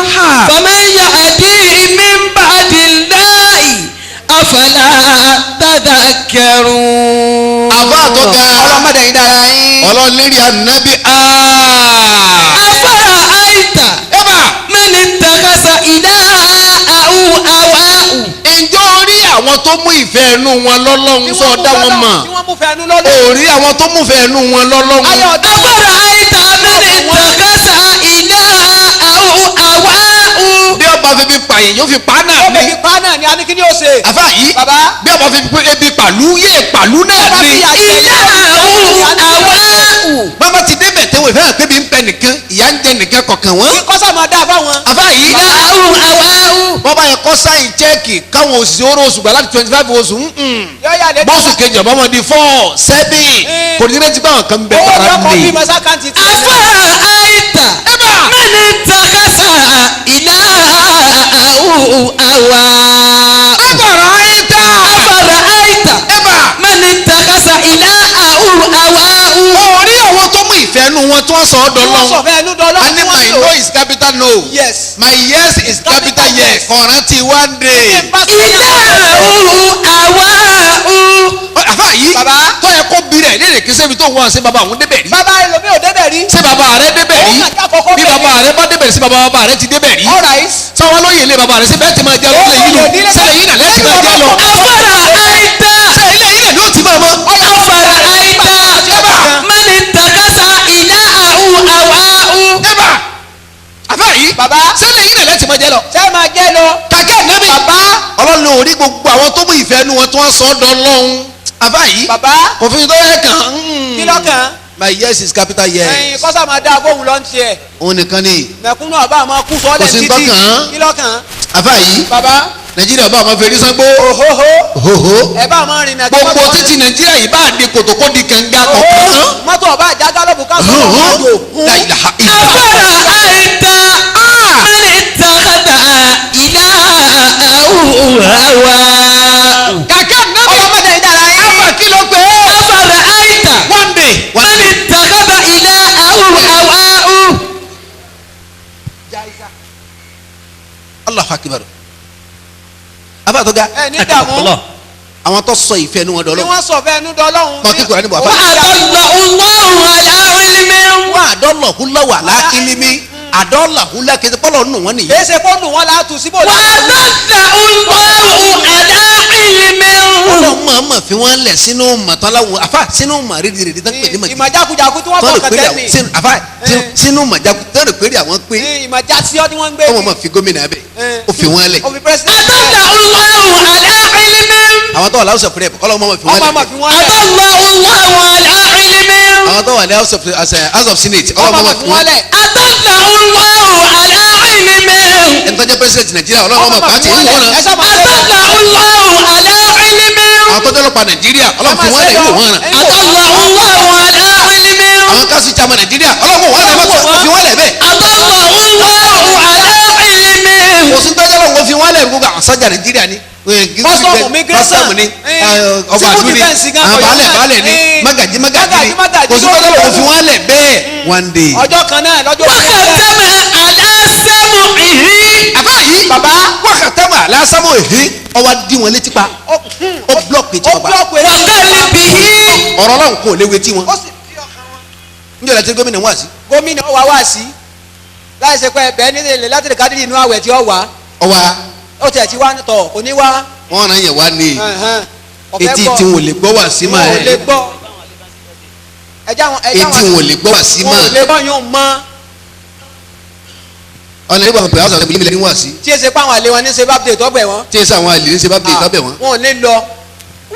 faman yahdihi min ba'dillahi afala tadhakkarun. Àbá tó ga ọlọ́mọdé yìí dára yín. Ọlọ́run lérí ànábì. Afara àìtà man ittakhadha ilahahu hawahu. Ǹjọ́ orí àwọn tó mú ìfẹ́ ẹnu wọn lọ́lọ́run sọ dá wọn mọ̀. Tí wọ́n mú fẹ́ ẹnu lọ́lọ́run. Orí àwọn tó mú fẹ́ ẹnu wọn lọ́lọ́run. Afara àìtà man ittakhadha ilahahu hawahu. Bí ọba fi fi pààyàn yóò fi pa náà ni. Ó fi pa náà ni a ní kí ni ó ṣe. Àfà yìí bàbá bí ọba fi fi ebi pàlú yé pàlú náà ni. Ilahahu hawahu. Bàbá ti débẹ̀ tẹ́wọ̀ ìfẹ́ àpébí ń pẹ nìkan ìyá ń jẹ nìkan kọ̀ọ̀kan wọ́n. Kí kọ́sà máa dá fáwọn. Àfà yìí Ilahahu hawahu. bọ́ba yẹn kọ́ sáyìn chẹ́ẹ̀kì káwọn òṣìṣẹ́ oró oṣù gbà láti 25 oṣù bọ́ọ̀sù kejì ọ̀bá wọn di 4 7 kò ní retí báwọn kan bẹ owó tara lọkọ̀ ní. bí masakanti ti. Afara àìtà man ittakhadha ilahahu hawahu. Afara àìtà. Afara àìtà man ittakhadha ilahahu hawahu. Orí àwọn tó mú ìfẹ́ nu wọn tí wọ́n sọ ọ́ Tí wọ́n sọ dọ́lọ́. fẹ́ ẹnu dọ́lọ́. A ní my no is capital no. Yes. My yes is capital yes. Kọ̀ọ̀rán ti one day. Ilahahu hawahu. Àfà yìí Bàbá. tó yẹ kó bí rẹ̀ léèrè kí sẹ́bi tó ń wá ṣé bàbá òun débẹ̀ rí. Bàbá ẹlòmíì ò débẹ̀ rí. Ṣé bàbá rẹ̀ débẹ̀ rí? Òun kàkà kọ́kọ́ Bí bẹ̀ bàbá rẹ̀ bá débẹ̀ rí ṣé bàbá rẹ̀ ti débẹ̀ rí? All right. Sáwọn lóye ilé bàbá rẹ̀ ṣé bẹ́ẹ̀ ti máa jẹ lọ́lẹ̀ yìí nù? Ṣé lè yín nà lẹ́sìn máa jẹ lọ? Afara àìtà. Ṣé ilé yìí nà ló ti máa mọ́? Afara àìtà man ittakhadha ilahahu hawahu. Ẹ̀bà àfà yìí Bàbá. ṣé lè yín nà lẹ́sìn máa jẹ lọ? Ṣé máa jẹ́ lọ? Kàkẹ́ nẹ́bí. Bàbá. Ọlọ́run ò rí gbogbo àwọn tó mú ìfẹ́ nu wọn tí wọ́n sọ ọ́ dọ́lọ́hún. Àfà yìí Bàbá. kò fi tó yẹ kàn. Kí lọ́kàn? My yes is capital yes. Ẹyin kọ́sà máa dá fóun lọ́n tiẹ̀. Òun nìkan ni. Mẹ̀kúnnù ọba máa kú sọ́lẹ̀ Kò sí títì. ntọ́kàn. Kí lọ́kàn? Àfà yìí Bàbá. Nàìjíríà bá àwọn fèrè sangbó. Òhóhó. Òhóhó. Ẹ bá máa rìnrìn àjò. Gbogbo títì Nàìjíríà yìí bá di kòtò kó di kànga kọ̀ọ̀kan. Mọ́tò ọba àjágálọ́bù ká sọ̀rọ̀ àjò. La ilaha illallah. Afara àìtà man ittakhadha ilahahu hawahu. Kàkẹ́ nẹ́bí. Ọlọ́mọdé yìí dára yín. Àfà kí ló pé? Afara àìtà One day. man ittakhadha ilahahu hawahu. Allahu akbar. Àfà tó ga. Ẹ ní dààmú. Àwọn tó sọ ìfẹ́ nu wọn Tí dọ́lọ́. wọ́n sọ fẹ́ ẹnu dọ́lọ́hún. Mọ kíkura níbo àfà. Wa adallahu Allahu ala ilmin. Wọ́n àdọ́lọ̀húnlọ́wà lákìlímí. Àdọ́lọ̀húnlá kìí pọ́lọ̀ nù wọ́n nìyí. Kìí ṣe fóònù wọn láàtú síbò. Wa adallahu Allahu ala ilmin. Ọlọ́run mọ̀ọ́mọ̀ fi wọ́n lẹ̀ sínú mọ̀tọ́láwọ̀ àfà sínú mọ̀ rédírédí tó ń pè ní mọ̀ Ìmọ̀ jákujáku tí wọ́n tọ́lù fọkàn péré tẹ́ àwọn ni. sínú àfà sínú mọ̀jáku tọ́lù péré àwọn pé Ìmọ̀ jásí ọ́ tí wọ́n ń gbé. ọmọ mọ̀ fi gómìnà bẹ̀ ó fi wọ́n lẹ̀. Ó fi president. Adallahu Allahu ala ilmin. Àwọn tó wà láwùsọ̀ péré ọlọ́run mọ̀ọ́mọ̀ fi wọ́n Ọmọ lẹ̀. mọ̀ fi wọ́n lẹ̀. Adallahu Allahu ala ilmin. Àwọn tó wà ní house of senate Ọmọ ọlọ́run mọ̀ fi wọ́n lẹ̀. Adallahu Allahu ala ilmin. Ẹni tó jẹ́ president Nàìjíríà ọlọ́run mọ̀ pàtì wọ́n ń lẹ̀. wọ́n Ẹ sá máa ṣe lọ. Adallahu Allahu ala ilmin. àwọn tó jẹ́ ọlọ́pàá Nàìjíríà ọlọ́run fi wọ́n lẹ̀ yóò wọ́n ràn. Adallahu Allahu ala ilmin. Àwọn káṣí chairman Nàìjíríà ọlọ́run wọ́n rẹ̀ mọ́tò fi wọ́n lẹ̀ bẹ́ẹ̀. Adallahu Allahu ala ilmin. Kò sí tọ́jú ọlọ́run fi wọ́n lẹ̀ gbogbo àwọn sọ́jà Nàìjíríà ni Custom ni ọba àdúrà ni àwọn baálẹ̀ baálẹ̀ ni mágàjí mágàjí ni kò sí tọ́lá òun fi wọ́n lẹ̀ bẹ́ẹ̀ one day. Ọjọ́ kan náà lọ́jọ́ kan náà. Wákàtẹ́mà aláṣẹ́mù ìhí. Àbá yìí Bàbá. wákàtẹ́mà aláṣẹ́mù ìhí ọwọ́ dí wọn létí pa ó búlọ̀kì etí wọn pa Wákàlíbìhí. ọ̀rọ̀ Ọlọ́run kò léwu etí wọn. Ó sì di ọkàn wọn. Níjọ́ la ti gómìnà wá sí. Gómìnà wá wá sí láì ṣe pé ẹbẹ ní ilé láti lè kádìrì inú àwẹ̀ tí ó wà. Ọwọ́ ó tiẹ̀ ti wá tọ̀ kò ní wá. wọn ràn yẹn wá ní etí tí wọn ò lè gbọ́ wá sí mà wọn ò lè gbọ́. Etí wọn ò lè gbọ́ wá sí mà wọn ò lè gbọ́ yóò mọ́. Ọ̀nà ìgbà wọn pè é ọ̀sán ìbílẹ̀ ní wá sí. Tí èsè pa àwọn àlè wọn ní ṣe bá bèè tọ́gbẹ̀ wọn. Tí èsè àwọn àlè ní ṣe bá bèè tọ́gbẹ̀ wọn. Wọn ò lè lọ.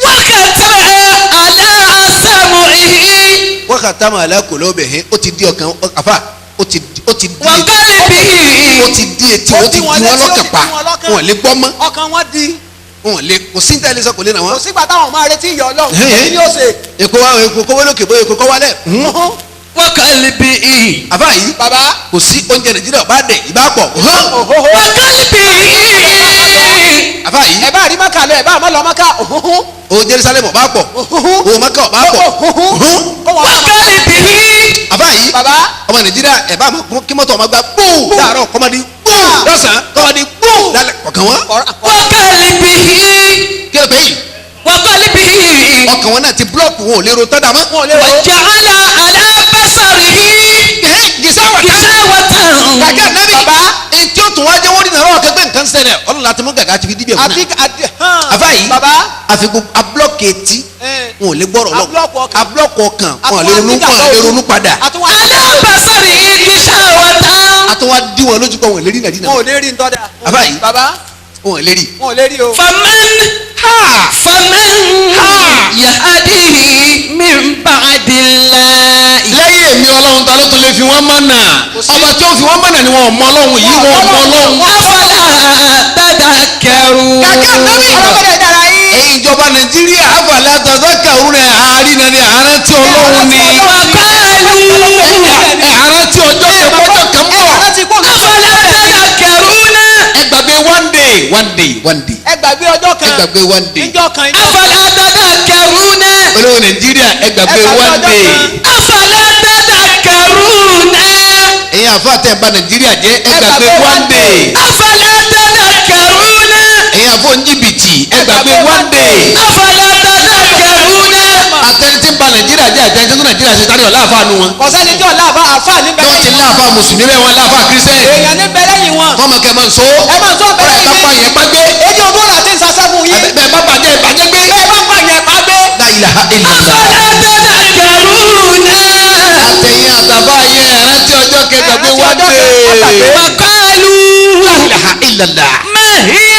Wákàtẹ́mà aláṣẹ́mù ìhí. Wákàtẹ́mà alákòlóbìhín ó ti di ọkàn àfà ó ti di Wákàlíbìhí. ó ti di etí ó ti di wọn lọ́kàn pa wọn lè gbọ́ mọ́. Ọkàn wọn di. Wọn lè kò sí tẹ́lẹ̀ sọ kò lè nà wọn. Kò sígbà táwọn máa retí ìyọ̀ Ọlọ́run kí ni ó ṣe. Èkó wa èkó kọ́wé lókè bóyá èkó kọ́ wálẹ̀. Wákàlíbìhí. Àfà yìí bàbá kò sí oúnjẹ Nàìjíríà bá dẹ̀ ìbá pọ̀. Wákàlíbìhí. Àfà yìí ẹ bá rí Mákà lọ ẹ bá àmọ́ lọ Mákà. O Jerusalem bá pọ̀ o Mákà bá pọ̀. Wákàlíbìhí. Àfà yìí bàbá ọmọ Nàìjíríà ẹ bá kí mọ́tò ọmọ gba gbóò láàárọ̀ kọ́mọdé gbóò lọ́sàn-án kọ́mọdé gbóò lálẹ́ kọ̀ọ̀kan wọn. Wákàlíbìhí. Kí ló pé yìí. Wákàlíbìhí. Ọkàn wọn náà ti búlọ̀kù wọn ò lè ro tọ́da mọ́. Wọn ò lè ro. Wàjàlá alábàṣàrìhí. Gìsáwàtà. Gìsáwàtà. Gàgà nẹ́bí. Bàbá. Etí ó tún wá jẹ́ wọ́n rí nàró ọ̀kẹ́ pé nǹkan ṣẹlẹ̀ Ọlọ́run láti mú gàgà àti fi díbẹ̀ fún Àti náà. àti hàn. Àfà yìí. Bàbá. Àfikún abúlọ̀kì etí wọn ò lè gbọ́rọ̀ lọ. Abúlọ̀kù ọkàn. Abúlọ̀kù ọkàn wọn ò lè ronú wọn ò lè ronú padà. Alábàṣàrìhí gìsáwàtà. Àtúwá dí wọn lójú pọ̀ wọn ò lè rí nàdínà. Wọn ò lè rí ntọ́da. Àfà yìí. Bàbá. Wọn ò lè rí. Wọn ò lè rí o. Faman faman yahdihi min ba'dillahi. Lẹ́yìn èmi Ọlọ́run ta ló tún lè fi wọ́n mọ̀nà ọba tí ó fi wọ́n mọ̀nà ni wọn ò mọ Ọlọ́run yìí wọn ò mọ Ọlọ́run. Afala tadhakkarun. Kàkà nábì Ọlọ́run dára yín. ẹ̀yin ìjọba Nàìjíríà afala tadhakkarun rẹ̀ àárín náà ni àrántí Ọlọ́run ni. Waqalu. Àrántí ọjọ́ kẹfọ́jọ́ kan bọ̀. Afala tadhakkarun. Ẹ gbàgbé one day one day one day. Ẹ gbàgbé ọjọ́ kan. Ẹ gbàgbé one day. Níjọ́ kan. Afala tadhakkarun. Olówó Nàìjíríà ẹ gbàgbé one day. Afala tadhakkarun. Ẹ̀yin àfa tẹ̀ bà Nàìjíríà jẹ́ ẹ gbàgbé one day. Afala tadhakkarun. Ẹ̀yin àfọ jìbìtì ẹ gbàgbé one day. Afala tadhakkarun. Àtẹni tí ń ba Nàìjíríà jẹ́ àtẹni tó Nàìjíríà ṣe tani ọ̀la àfa nu wọn. Kọ̀sẹ́ni tí ọ̀la àfa àfa ní Tí bẹ́ẹ̀ wọ́n ti láàfa mùsùlùmí bẹ́ẹ̀ wọ́n láàfa kírísítẹ́nì. Èèyàn ní bẹ́ẹ̀ lẹ́yìn wọn. Wọ́n mọ̀ kẹ́ máa ń so. Ẹ máa ń sọ bẹ́ẹ̀ Bẹ́ẹ̀ bá lẹ́yìn. pa yẹn pa gbé. Èyí ogún là ti ń sasẹ́ fún yín. Bẹ́ẹ̀ bá bàjẹ́ bàjẹ́ gbé. Bẹ́ẹ̀ bá pa yẹn pa gbé. La ilaha illallah. Afala tadhakkarun. Àtẹ̀yìn àtàbá yẹn rántí ọjọ́ kẹgbàgbé Rántí one ọjọ́ day. kẹgbàgbé. Waqalu. La ilaha illallah. ما هي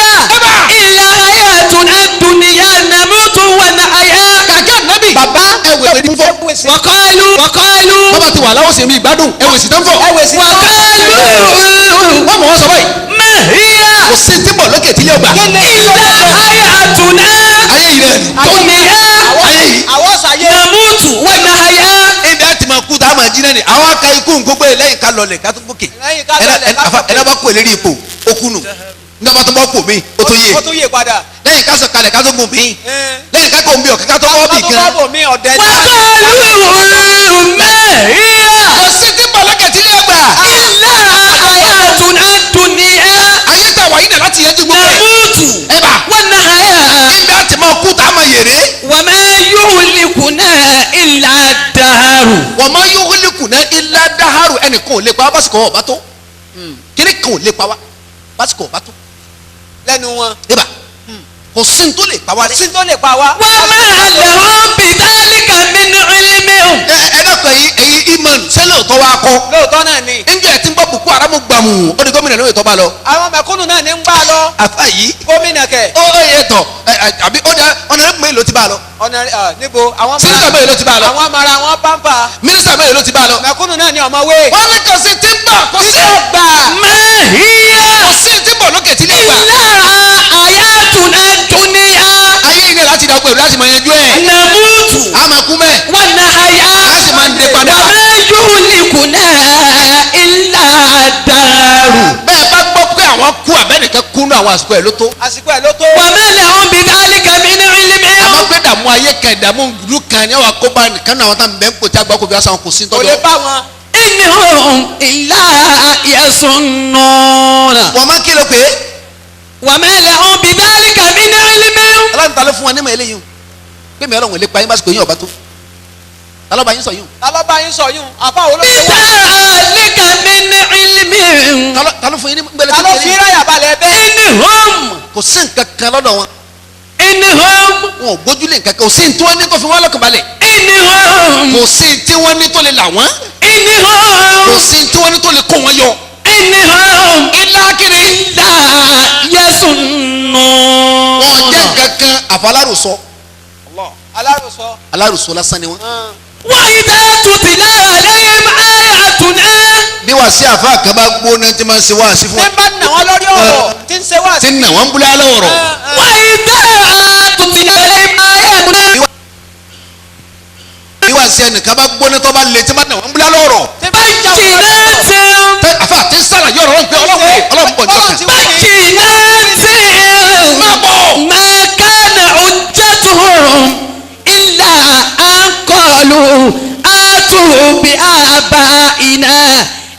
إلا حياتنا الدنيا نموت ونحيا. Kàkẹ́ nábì. Bàbá Ẹ wèsì ń fọ. وقالوا وقالوا Bàbá ti wà láwọ̀ sí mi ìgbádùn. Ẹ wèsì tó ń fọ. Ẹ wèsì tó ń fọ. وقالوا Wọ́n mọ̀ wọ́n sọ báyìí. ما هي Kò sí tí bọ̀ lókè tí yóò gbà. إلا حياتنا Ayé yìí rẹ̀ ni. الدنيا Ayé yìí. Àwọn sàyé. نموت ونحيا. Ebi àti máa kú tá a máa jí náà ni. Àwọn aka ikú nkógbé lẹ́yìn ká lọlẹ̀ ká tó gòkè. Lẹ́yìn ká lọlẹ̀ ká tó gòkè. Ẹ̀dá bá kú ìlérí ipò ó kú nù. Nígbà tó bá kú mi ó tó yé. Ó tún yé padà. Lẹ́yìn ká sọ̀kalẹ̀ ká tó gùn mí. Lẹ́yìn ká kò ń bí ọ̀kẹ́ ká tó wọ́ bì Ká tó kan. bá bò mí ọ̀dẹ ní. وقالوا ما هي Kò sí tí bọ̀ lókè tí yóò gbà. إلا حياتنا الدنيا Ayé tà wáyé náà láti yanjú gbogbo ẹ̀. نموت Ẹ bá. ونحيا Ebi àti máa kú tá a máa yèrè. وما يهلكنا إلا الدهر. Wọ́n máa yóò wọlé náà ilá dáhàrú ẹnìkan ò lè pa wá básìkò ọ̀bá tó. Kíní kan ò lè pa wá básìkò ọ̀bá tó. Lẹ́nu wọn. Ẹ bá. Kò sí ní tó lè pa wá rẹ̀. Sí tó lè pa wá. وما لهم بذلك من علم. Ẹ dọ́kọ̀ ẹ̀yin imán sẹ́lẹ̀ òtọ́ wa kọ́. Lóòótọ́ náà ni. Ǹjẹ́ ẹ ti ń gbọ́ Boko Haram gbàmù ó di gómìnà lóye tó bá lọ. Àwọn mẹ̀kúnnù náà ní ń gbá lọ. Àfa yìí Gómìnà kẹ̀. ó yẹ tọ̀ àbí ó da ọ̀nà mélòó ló ti bá lọ. Ọ̀nà níbo àwọn Sẹ́nitọ̀ mélòó ló ti bá lọ. Àwọn mara wọn pampa. Mínísítà mélòó ló ti bá lọ. Mẹ̀kúnnù náà ni ọ̀mọ̀wé. Wọ́n ní kò sí tí ń bọ̀ kò sí. Gbà. ما هي Kò sí tí ń bọ̀ lókè tí lè gbà. إلا حياتنا الدنيا Ayé yìí náà láti dàgbò èrò láti máa yanjú ẹ̀. نموت A máa kú mẹ́. ونحيا A sì máa ń dé padà. وما يهلكنا إلا الدهر. Bẹ́ẹ̀ bá gbọ́ pé àwọn àwọn kú abẹ́nìkan kú ní àwọn àsìkò ẹ̀ ló tó. Àsìkò ẹ̀ ló tó. Wa ma lahum bidhalika min ilmin. Àmọ́ pé dààmú ayé kan ìdààmú ìlú kan ni wàá kó bá nìkan náà àwọn táwọn bẹ́ẹ̀ ń pò tí àgbà kò fi aṣọ àwọn kò sí Kò tọ́jọ́. lè bá wọn. Innahum illa yasunnuna. Wọ́n máa ń kí ló pé. Wa ma lahum bidhalika min ilmin. Ọlọ́run ta ló fún wọn nímọ̀ eléyìí o pé mi Ọlọ́run ò lè pa yín básìkò yín ọ̀bá tó ta ló bá yín sọ yín o. Ta ló bá yín sọ yún? Àfa wo ló ṣe wá? Bidhalika min ilmin. Ta ló fún yín ní gbẹlẹ Ta ló fi ráyà balẹ̀ bẹ́ẹ̀? Innahum. Kò sí nǹkan kan lọ́dọ̀ wọn. Innahum. Wọn ò gbójúlé nǹkan kan, kò sí ní tí wọ́n ní tó fi wọ́n lọ́kàn balẹ̀. Innahum. Kò sí tí wọ́n ní tó lè là wọ́n. Innahum. Kò sí tí wọ́n ní tó lè kó wọn yọ. Innahum. Ilá kiri. Illa yasunnuna. Wọn jẹ́ nǹkan kan àfalárùsọ. Alárùsọ. Alárùsọ lásán ni wọ́n. Wa idha tutla alayhim ayatuna. Bí wàá sí àfa kan bá gbóná tí máa ń ṣe wáàsí fún Ṣé bá nà wọ́n lórí ọ̀rọ̀ tí ń ṣe wáàsí? Tí ń nà wọ́n ń búlẹ̀ lọ́rọ̀. Wa idha tutla alayhim ayatuna. Bí wàá sí ẹnìkan bá gbóná tó bá le tí máa nà wọ́n ń búlẹ̀ lọ́rọ̀. Bayyinatin. Àfa tí ń sàlàyé ọ̀rọ̀ ọ̀rọ̀ pé Ọlọ́run bọ̀ jọ̀kan. Bayyinatin. Ma kana hujjatuhum illa an qalu atu bi abaina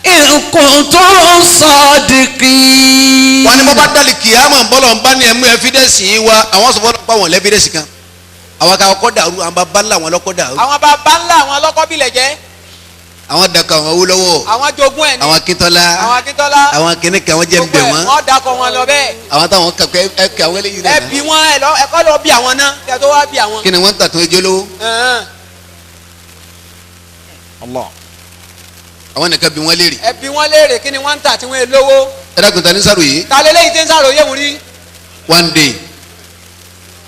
in kuntum sadiqin. Wọ́n ní mo bá dálì kìámọ̀ bọ́lọ̀ ń bá ní ẹ̀mú ẹ̀fídẹ́sì yín wá àwọn sọ fọlọ́ pa wọ́n lẹ́fídẹ́sì kan àwọn kan kọ́ dàrú àwọn bàbá ńlá àwọn lọ́kọ́ dàrú. Àwọn bàbá ńlá àwọn lọ́kọ́ bilẹ̀ jẹ́. Àwọn dàkọ̀ àwọn Awólọ́wọ̀. Àwọn jogún ẹ̀ ní. Àwọn Akíntọ́lá. Àwọn Akíntọ́lá. Àwọn kìnìkan àwọn jẹ́ ń bẹ̀ wọ́n. Wọ́n dakọ̀ wọn lọ bẹ́ẹ̀. Àwọn táwọn kàkọ́ ẹ kẹ àwọn eléyìí náà. Ẹ bí wọn ẹ kọ́ lọ bí àwọn náà kí ẹ tó wá bí àwọn. Kí ni wọ́n ń tà tó ejò lówó? Àwọn nìkan bí wọ́n léèrè. Ẹ bí wọ́n léèrè kí ni wọ́n ń tà tí wọ́n lówó. Ẹ dákun ta ní sàròyé. Ta lélẹ́yìí tí ń sàròyé wù rí. One day.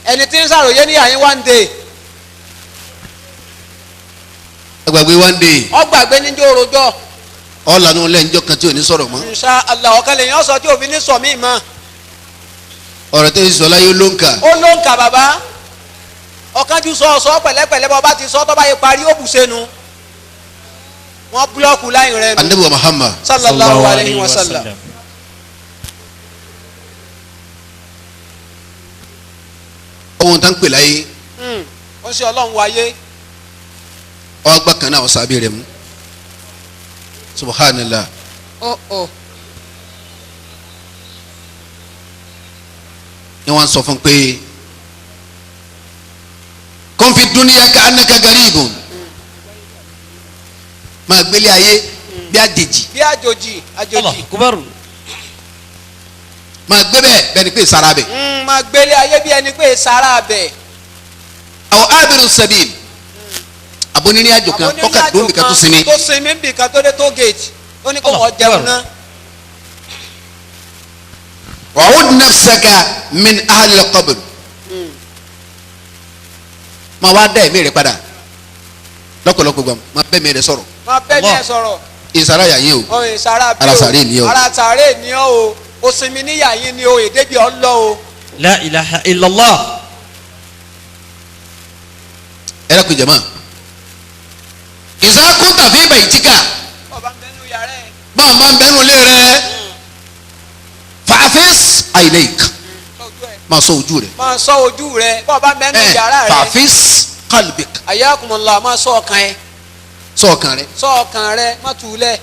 Ẹni tí ń sàròyé ní àyín one day. Ẹ gbàgbé one day. Ó gbàgbé níjó rojọ́. Ọ̀lànà lẹ́njọ́ kan tí ò ní sọ̀rọ̀ mọ́. Insha Allah ọ̀kan lèyàn sọ tí òfin ní sọ mí mọ́. Ọ̀rọ̀ tó ń sọ láyé ló ń kà. Ó ló ń kà bàbá. Ọ̀kanjú sọ sọ pẹ̀lẹ́pẹ̀lẹ́ bọ́ bá ti sọ tó bá yẹ parí ó bù sẹ́nu. Wọ́n búlọ́ọ̀kù láyìn rẹ̀ nù. Ànábì wa Muhammad. Sallallahu alayhi wa sallam. Ohun tá ń pè láyé. Ó ń ṣe Ọlọ́run wáyé. Ọgbà kan náà ọ̀sán abẹ́rẹ́ mu. Subhanallah. Ni wọ́n sọ fún pé kun fi dunya ka annaka garibun. Máa gbélé ayé bí àjèjì. Bí àjòjì àjòjì. Máa gbé bẹ́ẹ̀ bẹ́ẹ̀ ni pé sara bẹ̀. Máa gbélé ayé bí ẹni pé sara bẹ̀. Aw abiru sabil. Abonini àjò kan tọ́ka dùn bìkan tó sinmi. Tó sinmi bìkan tó dé tó gate ó ní kó wọ́n jẹun náà. Wa'ud nafsaka min ahli al-qabr. Máa wá dá ẹ̀mí rẹ̀ padà lọ́pọ̀lọpọ̀ gbàm máa bẹ́ mi rẹ̀ sọ̀rọ̀. Máa bẹ́ mi rẹ̀ sọ̀rọ̀. Ìsara yà yín o. Ìsara bí o. Ara sàré ni o. Ara sàré ni o. O sinmi níyà yín ni o èdè bí ọ lọ o. La ilaha illallah. Ẹ lọ́kùn jẹ̀mọ́. Ìsá kúntà fi baytika. Bọ́ọ̀ bá ń bẹnu yàrá ẹ̀. Bọ́ọ̀ bá ń bẹnu ilé rẹ̀. Fàáfíìs àìlèk. Máa ṣọ́ ojú rẹ̀. Máa ṣọ́ ojú rẹ̀. Bọ́ọ̀ bá ń bẹnu yàrá rẹ̀. Fàáfíìs qalbik. Ayakumullah máa ṣọ́ ọkàn ẹ. Ṣọ́ ọkàn rẹ. Ṣọ́ ọkàn rẹ má tú lẹ̀.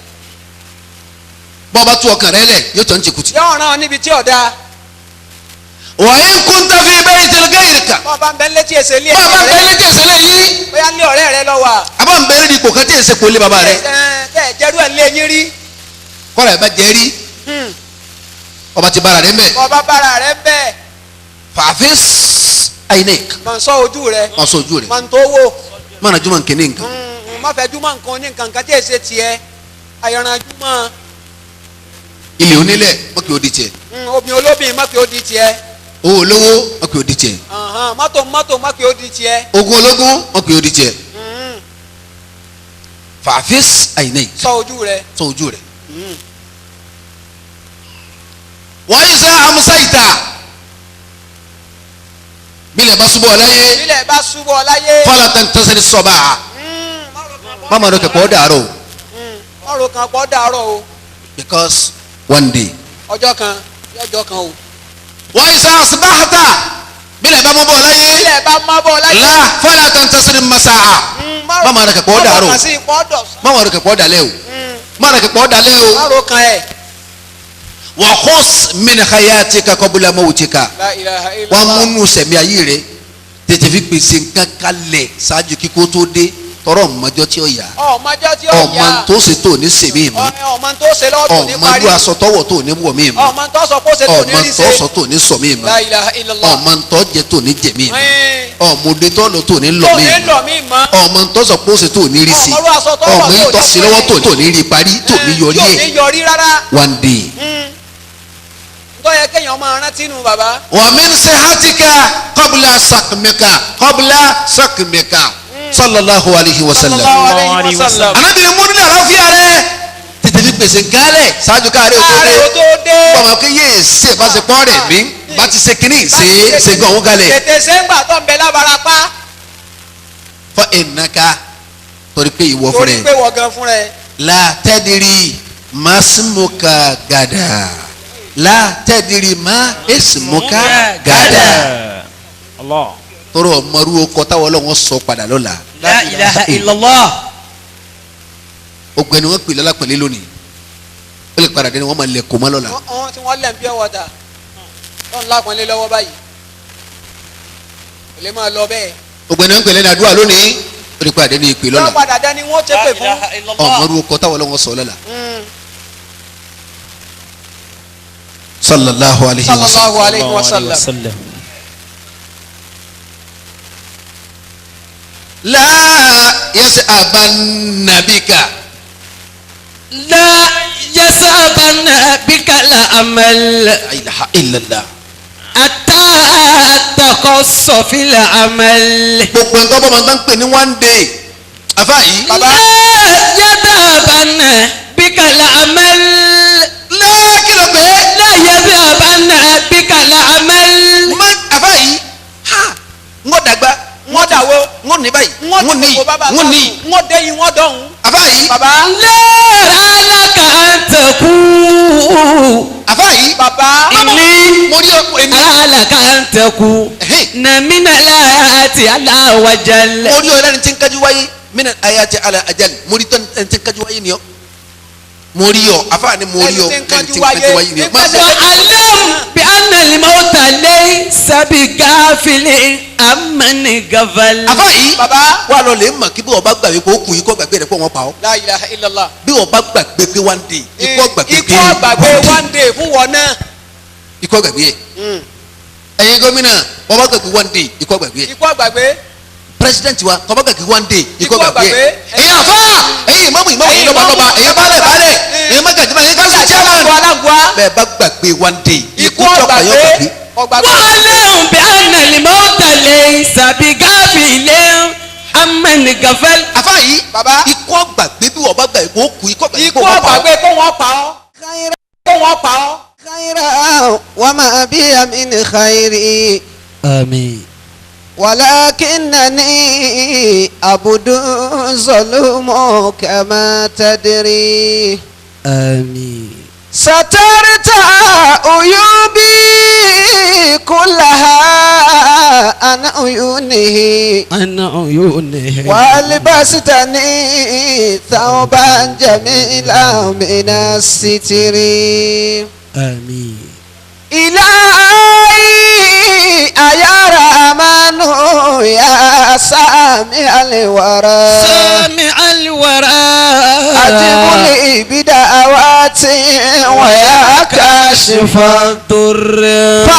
Bọ́ọ̀ bá tú ọkàn rẹ lẹ̀ yóò tọ́ ní tìkùtì. Yóò ràn án níbi tí ọ̀dà. Wa in kunta fi baytil ghayrika. Bọ́ọ̀ bá ń bẹ létí èsè lé Bọ́ọ̀ bá ń bẹ létí èsè lé yín. Bóyá ní ọ̀rẹ́ rẹ lọ wà. A bá ń bẹ létí ipò kan tí èsè kò lé bàbá rẹ. Tẹ́ jẹ́rú ẹ̀ lé yín rí. Kọ́ra ẹ̀ bá jẹ́ rí. Ọba ti bára rẹ ń bẹ̀. Ọba bára rẹ ń bẹ̀. Fàáfíìs àìnẹ́k. Máa ṣọ́ ojú rẹ. Máa ṣọ́ ojú rẹ. Máa ń tó wò. Máa nà jùmọ̀ nkíní nǹkan. Má fẹ́ jùmọ̀ nǹkan ní nǹkan kan tí èsè tiẹ̀. Àyànràn jùmọ̀. Ilé onílẹ̀ mọ́ kí o di tiẹ̀. Obìnrin olóbìnrin mọ́ kí o di tiẹ̀. Owó olówó mọ́ kí o di tiẹ̀. Mọ́tò mọ́tò mọ́ kí o di tiẹ̀. Ogun ológun mọ́ kí o di tiẹ̀. Fàáfíìs àìnẹ́k. Ṣọ́ ojú rẹ. Ṣọ́ ojú rẹ. Wọ́n yìí sẹ́ amusa ìta. Bílẹ̀ bá súbọ̀ láyé. Bílẹ̀ bá súbọ̀ láyé. Fọlá tán tẹ́sẹ̀ ní sọ́ba. Mama dọ̀ kẹ́kọ̀ọ́ dàrọ̀ o. Mọ̀rọ̀ kan pọ̀ dàrọ̀ o. Because one day. Ọjọ́ kan. Yọjọ́ kan o. Wa isa asbahta bílẹ̀ bá mọ́ bọ́ láyé. Bílẹ̀ bá mọ́ bọ́ láyé. La fala tantasir masaa. Má ma rẹ̀ kẹ́kọ̀ọ́ dàrú. Má ma rẹ̀ kẹ́kọ̀ọ́ dalẹ́ o. Má rẹ̀ kẹ́kọ̀ọ́ dalẹ́ o. Má ro kan ẹ̀. Wa khus min hayatika qabla mawtika. La ilaha illallah. Wọ́n múnú sẹ̀mí ayé rẹ̀ tètè fi pèsè nǹkan kalẹ̀ ṣáájú kíkó tó dé tọrọ ọmọjọ tí ó yá ọmọjọ tí ó yá ọmọ tó ṣe tó ní sèmí mọ́ ọmọ tó ṣe lọ́wọ́ tó ní parí ọmọ aṣọ tọwọ́ tó ní wọ̀ mí mọ́ ọmọ tó sọ kó ṣe tó ní rí ṣe ọmọ tó sọ tó ní sọ mí mọ́ La ilaha illallah ọmọ tó jẹ tó ní jẹ mí mọ́ ọmọdé tó lọ tó ní lọ mí mọ́ ọmọ tó sọ kó ṣe tó ní rí ṣe ọmọ tó ṣe lọ́wọ́ tó ní rí parí tó ní yọrí ẹ̀ one day. Tọ́yẹ kéèyàn máa rántí nù bàbá. Wa min sihatika qabla sakmika qabla sakmika sallallahu alayhi wa sallam. Sallallahu alayhi wa sallam. Ànábì ní múni àlàáfíà rẹ̀ tètè fi pèsè nkálẹ̀ ṣáájú káàárẹ̀ ò tó dé. Bọ́mọ kí yéé ṣe ìbáṣepọ̀ rẹ̀ mí bá ti ṣe kínní ṣe é ṣe gan òun kalẹ̀. Tètè ṣe ń gbà tó ń bẹ lábarapá. Fa innaka torí pé ìwọ fún rẹ. Torí pé wọ gan fún rẹ. La tadri masmuka gada. La tadri ma ismuka gada. Allah. Tọrọ ọmọrú ọkọ táwọn ọlọ́wọ́n sọ padà lọ́la. La ilaha illallah. Ogun ẹni wọ́n pè lọ́la pẹ̀lẹ́ lónìí. Ó lè padà dé ni wọ́n máa lẹ̀ kó mọ́ lọ́la. Wọ́n ti wọ́n lẹ̀ ń bí ọwọ́ ta. Wọ́n ń lápọ̀nlé lọ́wọ́ báyìí. Kò lè máa lọ bẹ́ẹ̀. Ogun ẹni wọ́n pè lẹ́nu àdúrà lónìí. Ó lè padà dé ní ìpè lọ́la. Wọ́n padà dé ni wọ́n ṣe pè fún. Ọmọrú ọkọ táwọn ọlọ́wọ́n sọ lọ́la. Sallallahu alayhi wa sallam. Sallallahu alayhi wa sallam. La yas'abanna bika. La yas'abanna bika la amal. La ilaha illallah. Ata taqassa fil amal. Gbogbo ẹ̀ńtọ́ bọ́ máa ń pè ní one day. Àfa yìí. La yas'abanna bika la amal. La kí ló pé. La yas'abanna bika la amal. Má àfa yìí. Ha! Ń gbọ́ dàgbà. Wọ́n dàwó. Wọ́n ní báyìí. Wọ́n ní. Wọ́n ní. Wọ́n dé yìí wọ́n dọ̀hún. Àfa yìí. Bàbá. Lẹ́ẹ̀rẹ́ alága ń tẹ̀kú. Àfa yìí. Bàbá. Ìní. Mo rí ọ èmi. Alága ń tẹ̀kú. Nàmínà láti aláwàjálẹ̀. Mo rí ọ lẹ́ni tí ń kájú wáyé. Mínà ayati ala ajal. Mo rí ẹni tí ń kájú wáyé ni ọ. Mo rí ọ àfa ni mo rí ọ lẹ́ni tí ń kájú wáyé ni ọ. Wa alam bi anna al-mawta laysa bi ghafilin amman ghafal. Àfa yìí. Bàbá. Wà lọ lè mọ̀ kí bí wọ́n bá gbàgbé kó kù yìí kó gbàgbé rẹ̀ kó wọ́n pa ọ́. La ilaha illallah. Bí wọ́n bá gbàgbé pé one day. Ikú gbàgbé pé ikú gbàgbé one day fún wọn náà. Ikú gbàgbé yẹ. Ẹ̀yin gómìnà wọ́n bá gbàgbé one day ikú gbàgbé yẹ. Ikú gbàgbé. President wa wọ́n bá gbàgbé one day ikú gbàgbé yẹ. Ẹ̀yin àfa ẹ̀yin ìmáàmù ìmáàmù ẹ̀yin lọ́ba lọ́ba ẹ̀yin baálẹ̀ baálẹ̀ ẹ̀yin mágàjì ẹ̀yin kánsù chairman. Bẹ́ẹ̀ bá gbàgbé one day ikú gbàgbé. Wa'lam bi anna al-mawta laysa bi ghafilin amman ghafal. Àfa yìí Bàbá. ikú gbàgbé bí wọ́n bá gbàgbé kó kú ikú gbàgbé Ikú gbàgbé kó wọ́n pa ọ́. Kó wọ́n pa ọ́. Khayran wa ma biya min khayri. Àmín. Walakinnani abdun zalumun kama tadri. Àmín. Satarta uyubi kullaha an uyunihi. An uyunihi. Walbastani thawban jamilan min as-sitri. Àmín. Ilahi ya Rahmanu ya Sami al-wara. Sami al-wara. Ajibuli bida'awati wa ya kashifa ad-durr. Fa